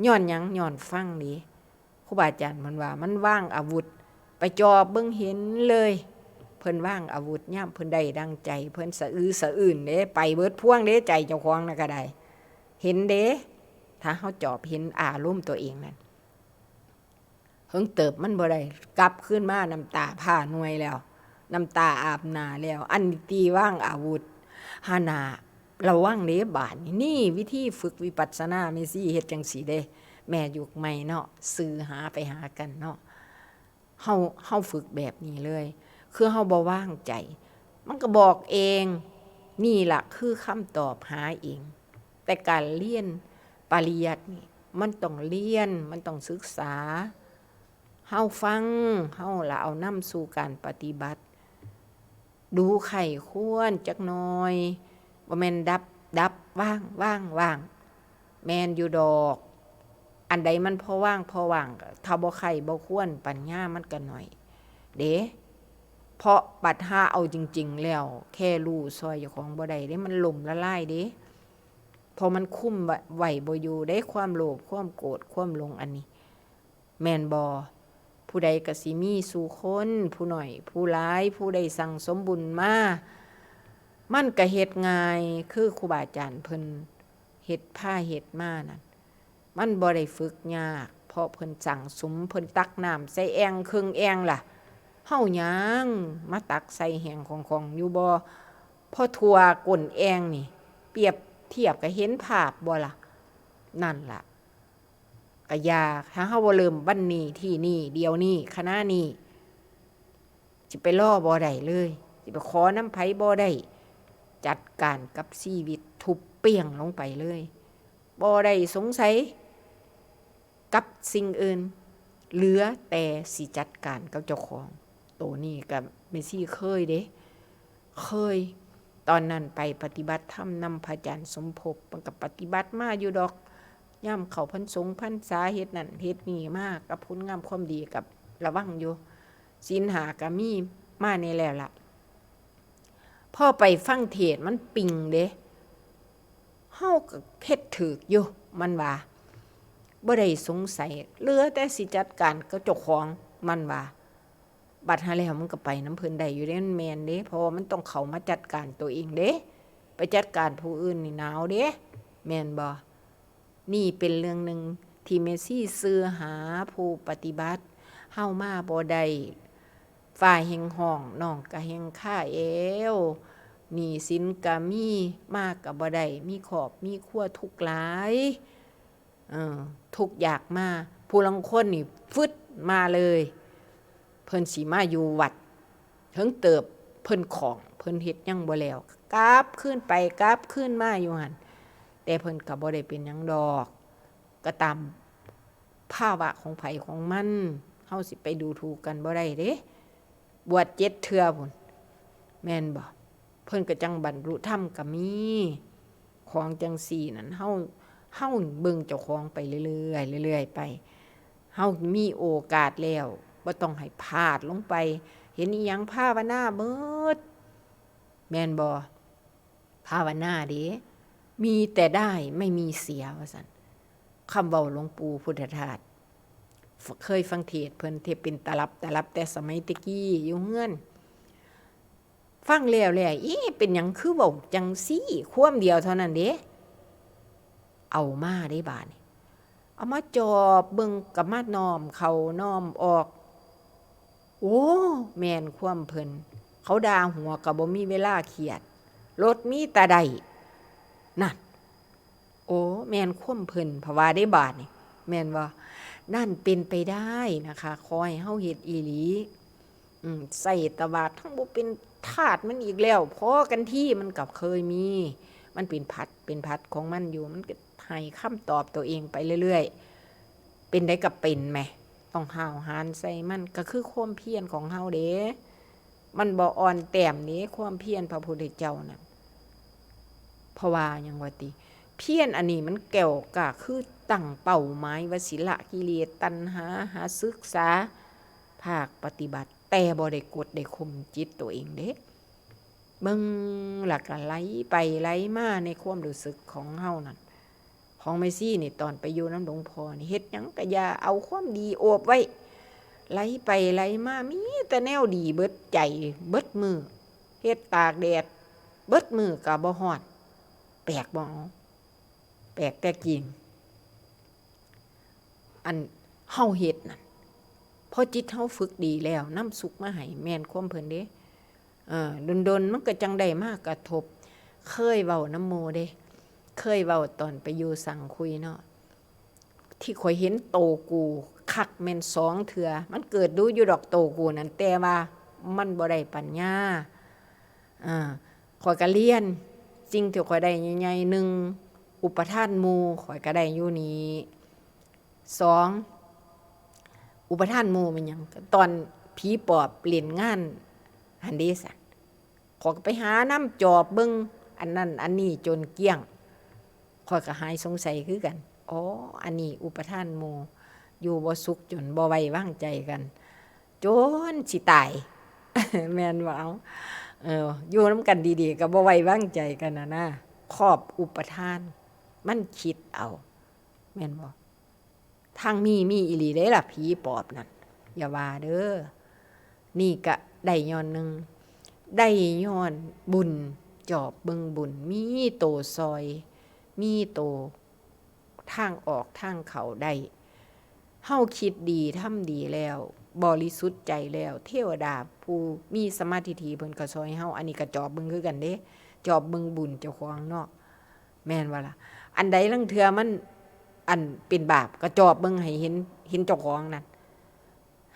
ย้อนหยัง? ย้อนฟังเด้ ครูบาอาจารย์เพิ่นว่า มันวางอาวุธ ไปจ่อเบิ่งเห็นเลย เพิ่นวางอาวุธยามเพิ่นได้ดังใจ เพิ่นสะอื้อสะอื้นเด้ ไปเบิดพวงเด้ ใจเจ้าของน่ะก็ได้ เห็นเด้ ถ้าเฮาจอบเห็นอารมณ์ตัวเองนั่น เหิงเติบมันบ่ได้ กลับคืนมาน้ำตาผ้าหน่วยแล้ว น้ำตาอาบหน้าแล้ว อันนี้ตีวางอาวุธ หาหน้า ระวังเด้บาดนี้ นี่วิธีฝึกวิปัสสนา แม่ชีเฮ็ดจั่งซี้เด้ แม่ยุคใหม่เนาะ สื่อหาไปหากันเนาะ เฮา เฮาฝึกแบบนี้เลย คือเฮาบ่วางใจ มันก็บอกเอง นี่ล่ะคือคำตอบหาเอง แต่การเรียนปริยัตินี่ มันต้องเรียน มันต้องศึกษา เฮาฟัง เฮาละเอานำสู่การปฏิบัติ ดูใคร่ครวญจักหน่อย บ่แม่นดับ ดับ วาง วาง วาง แม่นอยู่ดอก อันใดมันพอวาง พอวาง ถ้าบ่ใคร่บ่ครวญ ปัญญามันก็น้อยเด้ เพราะบัดหาเอาจริงๆ แล้ว แค่รู้ซ่อยเจ้าของบ่ได้เด้ มันล้มละลายเด้ เพราะมันคุมไว้ ไว้บ่อยู่เด้ ความโลภ ความโกรธ ความหลงอันนี้ แม่นบ่ ผู้ใดก็สิมีสู่คน ผู้น้อย ผู้หลาย ผู้ได้สั่งสมบุญมา มันก็เฮ็ดง่าย คือครูบาอาจารย์เพิ่นเฮ็ด พาเฮ็ดมานั่น มันบ่ได้ฝึกยาก เพราะเพิ่นสั่งสม เพิ่นตักน้ำใส่แอ่งเครื่องแอ่งล่ะ เฮาหยังมาตักใส่แอ่งของๆ อยู่บ่ พอทั่วก้นแอ่งนี่ เปรียบเทียบก็เห็นภาพบ่ล่ะ นั่นล่ะ ก็อย่า ถ้าเฮาบ่เริ่มวันนี้ ที่นี่ เดี๋ยวนี้ ขณะนี้ สิไปรอบ่ได้เลย สิไปขอนำไผบ่ได้ จัดการกับชีวิต ทุบเปี้ยงลงไปเลย บ่ได้สงสัยกับสิ่งอื่น เหลือแต่สิจัดการกับเจ้าของ โตนี้ก็แม่ชีเคยเด้ เคย ตอนนั้นไปปฏิบัติธรรมนำพระอาจารย์สมภพ มันก็ปฏิบัติมาอยู่ดอก ยามเข้าพรรสงพรรษา เฮ็ดนั่นเฮ็ดนี่มา กับคุณงามความดีกับระวังอยู่ ศีลห้าก็มีมาแน่แล้วล่ะ พอไปฟังเทศน์มันปิงเด้ เฮาก็เฮ็ดถูกอยู่ มันว่า บ่ได้สงสัย เหลือแต่สิจัดการกับเจ้าของ มันว่า บัดหาแล้วมันก็ไปนำเพิ่นได้อยู่เด้ มันแม่นเด้ เพราะว่ามันต้องเข้ามาจัดการตัวเองเด้ ไปจัดการผู้อื่นนี่หนาวเด้ แม่นบ่ นี่เป็นเรื่องหนึ่งที่แม่ชีสื่อหาผู้ปฏิบัติ เฮามาบ่ได้ ฟ้าแฮ่งฮ้อง น้องก็แฮ่งคาแอว หนี้สินก็มี มาก็บ่ได้ มีครอบมีครัวทุกข์หลาย เออ ทุกข์ยากมา ผู้ลางคนนี่ฟึดมาเลย เพิ่นสิมาอยู่วัด เถิงเติบเพิ่นของ เพิ่นเฮ็ดหยังบ่แล้ว กลับคืนไป กลับคืนมาอยู่หั่น แต่เพิ่นก็บ่ได้เป็นหยังดอก ก็ตามภาวะของไผของมัน เฮาสิไปดูถูกกันบ่ได้เด้ บวชเจ็ดเทื่อพุ้น แม่นบ่ เพิ่นก็จั่งบรรลุธรรมก็มี ของจั่งซี้นั่น เฮา เฮาเบิ่งเจ้าของไปเรื่อยๆ เรื่อยๆ ไป เฮามีโอกาสแล้ว บ่ต้องให้พลาดลงไป เห็นอิหยังภาวนาเบิด แม่นบ่ ภาวนาเด้ มีแต่ได้ไม่มีเสีย ว่าซั่น คำเว้าหลวงปู่พุทธทาส เคยฟังเทศน์เพิ่น เทศน์เป็นตลับ ตลับแต่สมัยแต่กี้อยู่เฮือน ฟังแล้วแหละ เอ๊ะ เป็นหยังคือเว้าจั่งซี้ ความเดียวเท่านั้นเด้ เอามาเด้บาดนี้ เอามาจอบเบิ่ง ก็มาน้อมเข้าน้อมออก โอ้ แม่นความเพิ่น เขาด่าหัวก็บ่มีเวลาเครียด รถมีแต่ได้ นั่น โอ้ แม่นความเพิ่น เพราะว่าได้บาดนี่ แม่นบ่ นั่นเป็นไปได้นะคะ ขอให้เฮาเฮ็ดอีหลี อืม ใส่ตวาดทั้งบ่เป็นทาสมันอีกแล้ว พอกันที มันก็เคยมี มันเป็นผัด เป็นผัดของมันอยู่ มันก็ให้คำตอบตัวเองไปเรื่อยๆ เป็นได้ก็เป็นแหม ต้องห้าวหาญใส่มัน ก็คือความเพียรของเฮาเด้ มันบ่อ่อนแต้มเด้ ความเพียรพระพุทธเจ้าน่ะ เพราะว่าหยังวะติ เพียรอันนี้มันแก้วกล้า คือตั้งเป้าหมายว่าสิละกิเลส ตัณหา หาศึกษา ภาคปฏิบัติ แต่บ่ได้กดได้ข่มจิตตัวเองเด้ เบิ่งแล้วก็ไหลไปไหลมาในความรู้สึกของเฮานั่น ของแม่ชีนี่ตอนไปอยู่นำหลวงพ่อนี่ เฮ็ดหยังก็อย่า เอาความดีโอบไว้ ไหลไปไหลมา มีแต่แนวดีเบิดใจ เบิดมื้อ เฮ็ดตากแดด เบิดมื้อก็บ่ฮ้อน แปลกบ่ แปลกแต่จริง อันเฮาเฮ็ดนั่น พอจิตเฮาฝึกดีแล้ว นำสุขมาให้ แม่นความเพิ่นเด้ เออ ดนๆ มันก็จั่งได้มากระทบ เคยเว้านำหมู่เด้ เคยเว้าตอนไปอยู่สังคุยเนาะ ที่ข้อยเห็นโตกูคักแม่นสองเทื่อ มันเกิดดูอยู่ดอกโตกูนั่น แต่ว่ามันบ่ได้ปัญญา อ่า ข้อยก็เรียน สิ่งที่ข้อยได้ใหญ่ๆ หนึ่ง อุปทานหมู่ ข้อยก็ได้อยู่นี่ สอง อุปทานหมู่แม่นหยัง ตอนผีปอบเล่นงานหั่นเด้ซะ ข้อยก็ไปหานำจอบเบิ่ง อันนั้นอันนี้จนเกลี้ยง ข้อยก็หายสงสัยคือกัน อ๋อ อันนี้อุปทานหมู่ อยู่บ่สุขจนบ่ไว้วางใจกัน จนสิตาย แม่นบ่ เอา เออ อยู่นำกันดีๆ ก็บ่ไว้วางใจกันน่ะนะ ครอบอุปทาน มันคิดเอา แม่นบ่ ทางมี มีอีหลีเด้ล่ะ ผีปอบนั่น อย่าว่าเด้อ นี่ก็ได้ย้อนหนึ่ง ได้ย้อนบุญ จอบเบิ่งบุญ มีโตซ่อย มีโตทางออกทางเข้าได้ เฮาคิดดีทำดีแล้ว บริสุทธิ์ใจแล้ว เทวดาผู้มีสัมมาทิฏฐิเพิ่นก็ซ่อยเฮา อันนี้ก็จอบเบิ่งคือกันเด้ จอบเบิ่งบุญเจ้าของเนาะ แม่นบ่ล่ะ อันใดลางเทื่อมัน อันเป็นบาป ก็จอบเบิ่งให้เห็น เห็นเจ้าของนั่น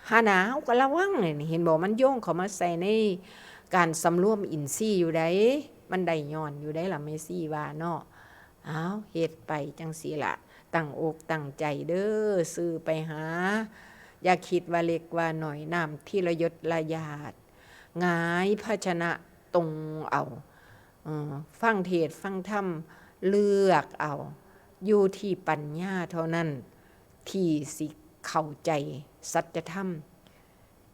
หาหน้าเฮาก็ระวังนี่ เห็นบ่ มันโยงเข้ามาใส่ในการสำรวมอินทรีย์อยู่ใด มันได้ย้อนอยู่ใดล่ะ แม่ชีว่าเนาะ อ้าว เฮ็ดไปจั่งซี้ล่ะ ตั้งอกตั้งใจเด้อ ซื่อไปหา อย่าคิดว่าเล็กว่าน้อย น้ำทีละหยดละหยาด หงายภาชนะตรงเอา เออ ฟังเทศน์ฟังธรรม เลือกเอา อยู่ที่ปัญญาเท่านั้น ที่สิเข้าใจสัจธรรม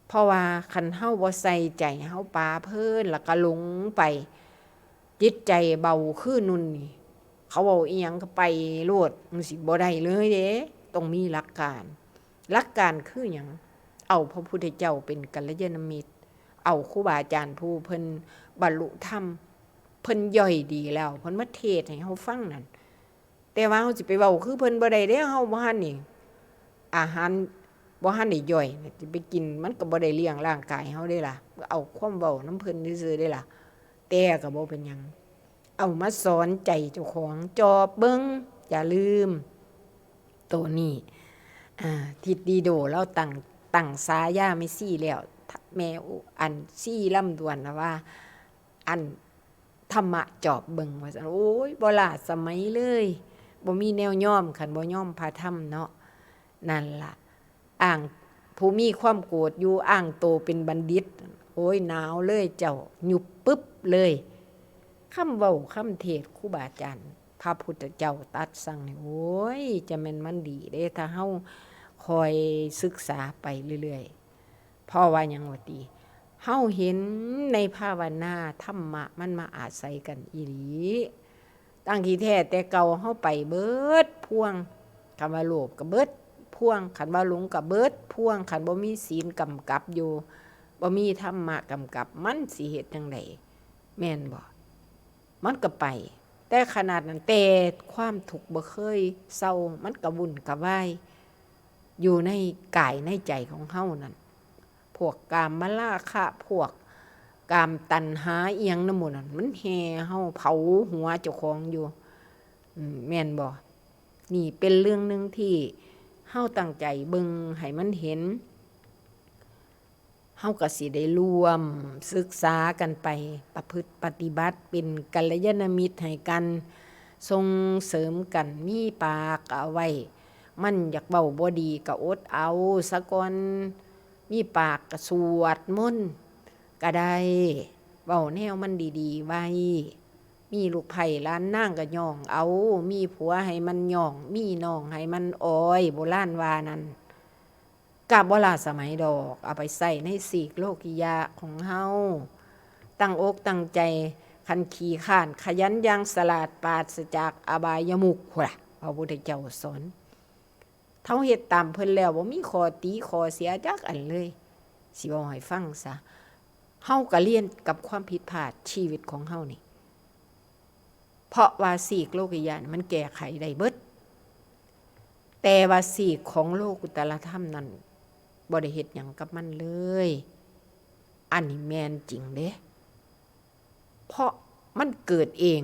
เพราะว่าคันเฮาบ่ใส่ใจ เฮาปาเพลิน แล้วก็หลงไป จิตใจเบาคือนุ่นนี่ เขาเว้าอิหยังก็ไปโลด มันสิบ่ได้เลยเด้ ต้องมีหลักการ หลักการคือหยัง เอาพระพุทธเจ้าเป็นกัลยาณมิตร เอาครูบาอาจารย์ผู้เพิ่นบรรลุธรรม เพิ่นย่อยดีแล้ว เพิ่นมาเทศน์ให้เฮาฟังนั่น แต่ว่าเฮาสิไปเว้าคือเพิ่นบ่ได้เด้ เฮาบ่ทันนี่ อาหารบ่ทันได้ย่อย สิไปกินมันก็บ่ได้เลี้ยงร่างกายเฮาเด้ล่ะ เอาความเว้านำเพิ่นซื่อๆเด้ล่ะ แต่ก็บ่เป็นหยัง เอามาสอนใจเจ้าของ จอบเบิ่ง อย่าลืม โตนี้ อ่า ทิดดีโดลาวตั้ง ตั้งฉายาแม่ชีแล้ว แม่อุ อันชีลำดวนน่ะว่า อันธรรมะจอบเบิ่งว่าซั่น โอ้ย บ่ล้าสมัยเลย บ่มีแนวยอม คันบ่ยอมพระธรรมเนาะ นั่นล่ะ อ้างผู้มีความโกรธอยู่ อ้างโตเป็นบัณฑิต โอ้ย หนาวเลยเจ้า ยุบปึ๊บเลย คำเว้าคำเทศน์ครูบาอาจารย์ พระพุทธเจ้าตรัสสั่งนี่ โอ้ย จะแม่นมันดีเด้ ถ้าเฮาคอยศึกษาไปเรื่อยๆ เพราะว่าหยังวะติ เฮาเห็นในภาวนาธรรมะมันมาอาศัยกันอีหลี ตั้งที่แท้แต่เก่าเฮาไปเบิดพวง คันว่าโลภก็เบิดพวง คันว่าหลงก็เบิดพวง คันบ่มีศีลกำกับอยู่ บ่มีธรรมะกำกับ มันสิเฮ็ดจั่งใด แม่นบ่ มันก็ไป แต่ขนาดนั้น แต่ความทุกข์บ่เคยเซา มันกระวุ่นกระวาย อยู่ในกายในใจของเฮานั่น พวกกามราคะ พวกกามตัณหาอิหยังนำหมู่นั่น มันแห่เฮา เผาหัวเจ้าของอยู่ อืม แม่นบ่ นี่เป็นเรื่องหนึ่งที่เฮาตั้งใจเบิ่งให้มันเห็น เฮาก็สิได้ร่วมศึกษากันไป ประพฤติปฏิบัติ เป็นกัลยาณมิตรให้กัน ส่งเสริมกัน มีปากก็เอาไว้ มันอยากเว้าบ่ดีก็อดเอาซะก่อน มีปากก็สวดมนต์ก็ได้ เว้าแนวมันดีๆไว้ มีลูกไพร่หลานนางก็ย้องเอา มีผัวให้มันย้อง มีน้องให้มันอ้อย โบราณว่านั่น กะบ่ล้าสมัยดอก เอาไปใช้ในซีกโลกิยะของเฮา ตั้งอกตั้งใจ คันขี้คร้านขยันอย่างสลาด ปราศจากอบายมุข พุ้นล่ะ พระพุทธเจ้าสอน เฮาเฮ็ดตามเพิ่นแล้วบ่มีข้อติข้อเสียจักอันเลย สิเว้าให้ฟังซะ เฮาก็เรียนกับความผิดพลาดชีวิตของเฮานี่ เพราะว่าซีกโลกิยะนี่มันแก้ไขได้เบิด แต่ว่าซีกของโลกุตตรธรรมนั่นบ่ได้เฮ็ดหยังกับมันเลย อันนี้แม่นจริงเด้ เพราะมันเกิดเอง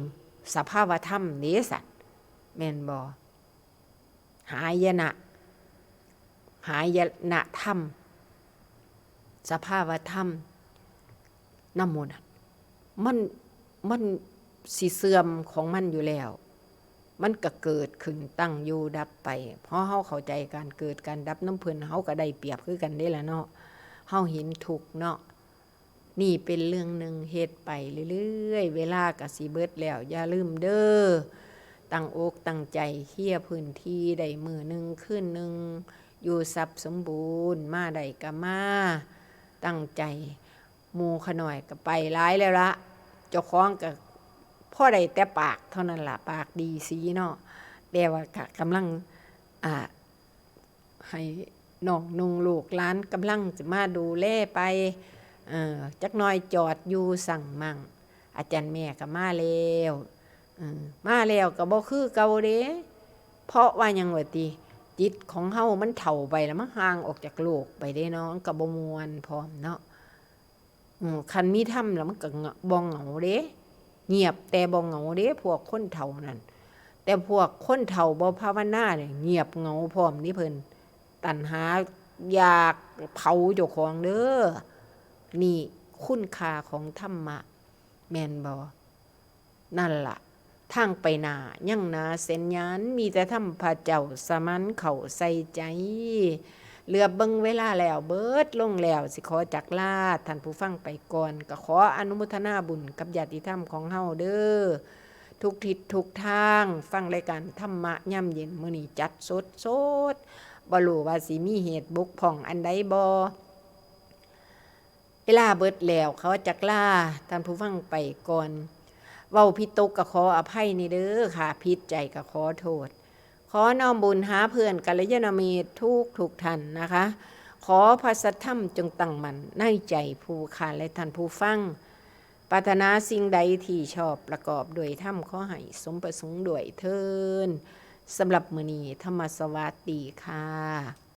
สภาวธรรมเด้สัน แม่นบ่ หายนะ หายนะธรรม สภาวธรรม นำหมู่นั้น มัน มันสิเสื่อมของมันอยู่แล้ว มันก็เกิดขึ้นตั้งอยู่ดับไป พอเฮาเข้าใจการเกิดการดับนำเพิ่น เฮาก็ได้เปรียบคือกันเด้ล่ะเนาะ เฮาเห็นทุกข์เนาะ นี่เป็นเรื่องหนึ่ง เฮ็ดไปเรื่อยๆ เวลาก็สิเบิดแล้ว อย่าลืมเด้อ ตั้งอกตั้งใจเคลียร์พื้นที่ ได้มื้อหนึ่งคืนหนึ่ง อยู่ทรัพย์สมบูรณ์ มาได้ก็มา ตั้งใจ หมู่ข้าน้อยก็ไปหลายแล้วละ เจ้าของก็พอได้แต่ปากเท่านั้นล่ะ ปากดีสีเนาะ แต่ว่าก็กำลัง อ่า ให้น้องนุ่งลูกหลานกำลังสิมาดูแลไป เอ่อ จักหน่อยจอดอยู่สั่งมั่ง อาจารย์แม่ก็มาแล้ว เออ มาแล้วก็บ่คือเก่าเด้ เพราะว่าหยังวะติ จิตของเฮามันเฒ่าไปแล้ว มันห่างออกจากโลกไปเด้เนาะ มันก็บ่ม่วนพร้อมเนาะ อืม คันมีธรรมแล้วมันก็เหงา บ่เหงาเด้ เงียบแต่บ่เหงาเด้ พวกคนเฒ่านั่น แต่พวกคนเฒ่าบ่ภาวนาเนี่ย เงียบเหงาพร้อมนี่เพิ่น ตัณหาอยากเผาเจ้าของเด้อ นี่คุณค่าของธรรมะ แม่นบ่ นั่นล่ะ ทางไปหน้ายังหนาแสนยาน มีแต่ธรรมพระเจ้าสมานเข้าใส่ใจ เหลือบเบิ่งเวลาแล้ว เบิดลงแล้ว สิขอจากลาท่านผู้ฟังไปก่อน ก็ขออนุโมทนาบุญกับญาติธรรมของเฮาเด้อ ทุกทิศทุกทาง ฟังรายการธรรมะยามเย็นมื้อนี้จัดสดๆ บ่รู้ว่าสิมีเหตุบกพร่องอันใดบ่ เวลาเบิดแล้ว ขอจากลาท่านผู้ฟังไปก่อน เว้าผิดตกก็ขออภัยนี่เด้อค่ะ ผิดใจก็ขอโทษ ขอน้อมบุญหาเพื่อนกัลยาณมิตรทุกทุกท่านนะคะ ขอพระสัทธรรมจงตั้งมั่นในใจผู้ข้าและท่านผู้ฟัง ปรารถนาสิ่งใดที่ชอบประกอบด้วยธรรม ขอให้สมประสงค์ด้วยเทอญ สำหรับมื้อนี้ ธรรมสวัสดีค่ะ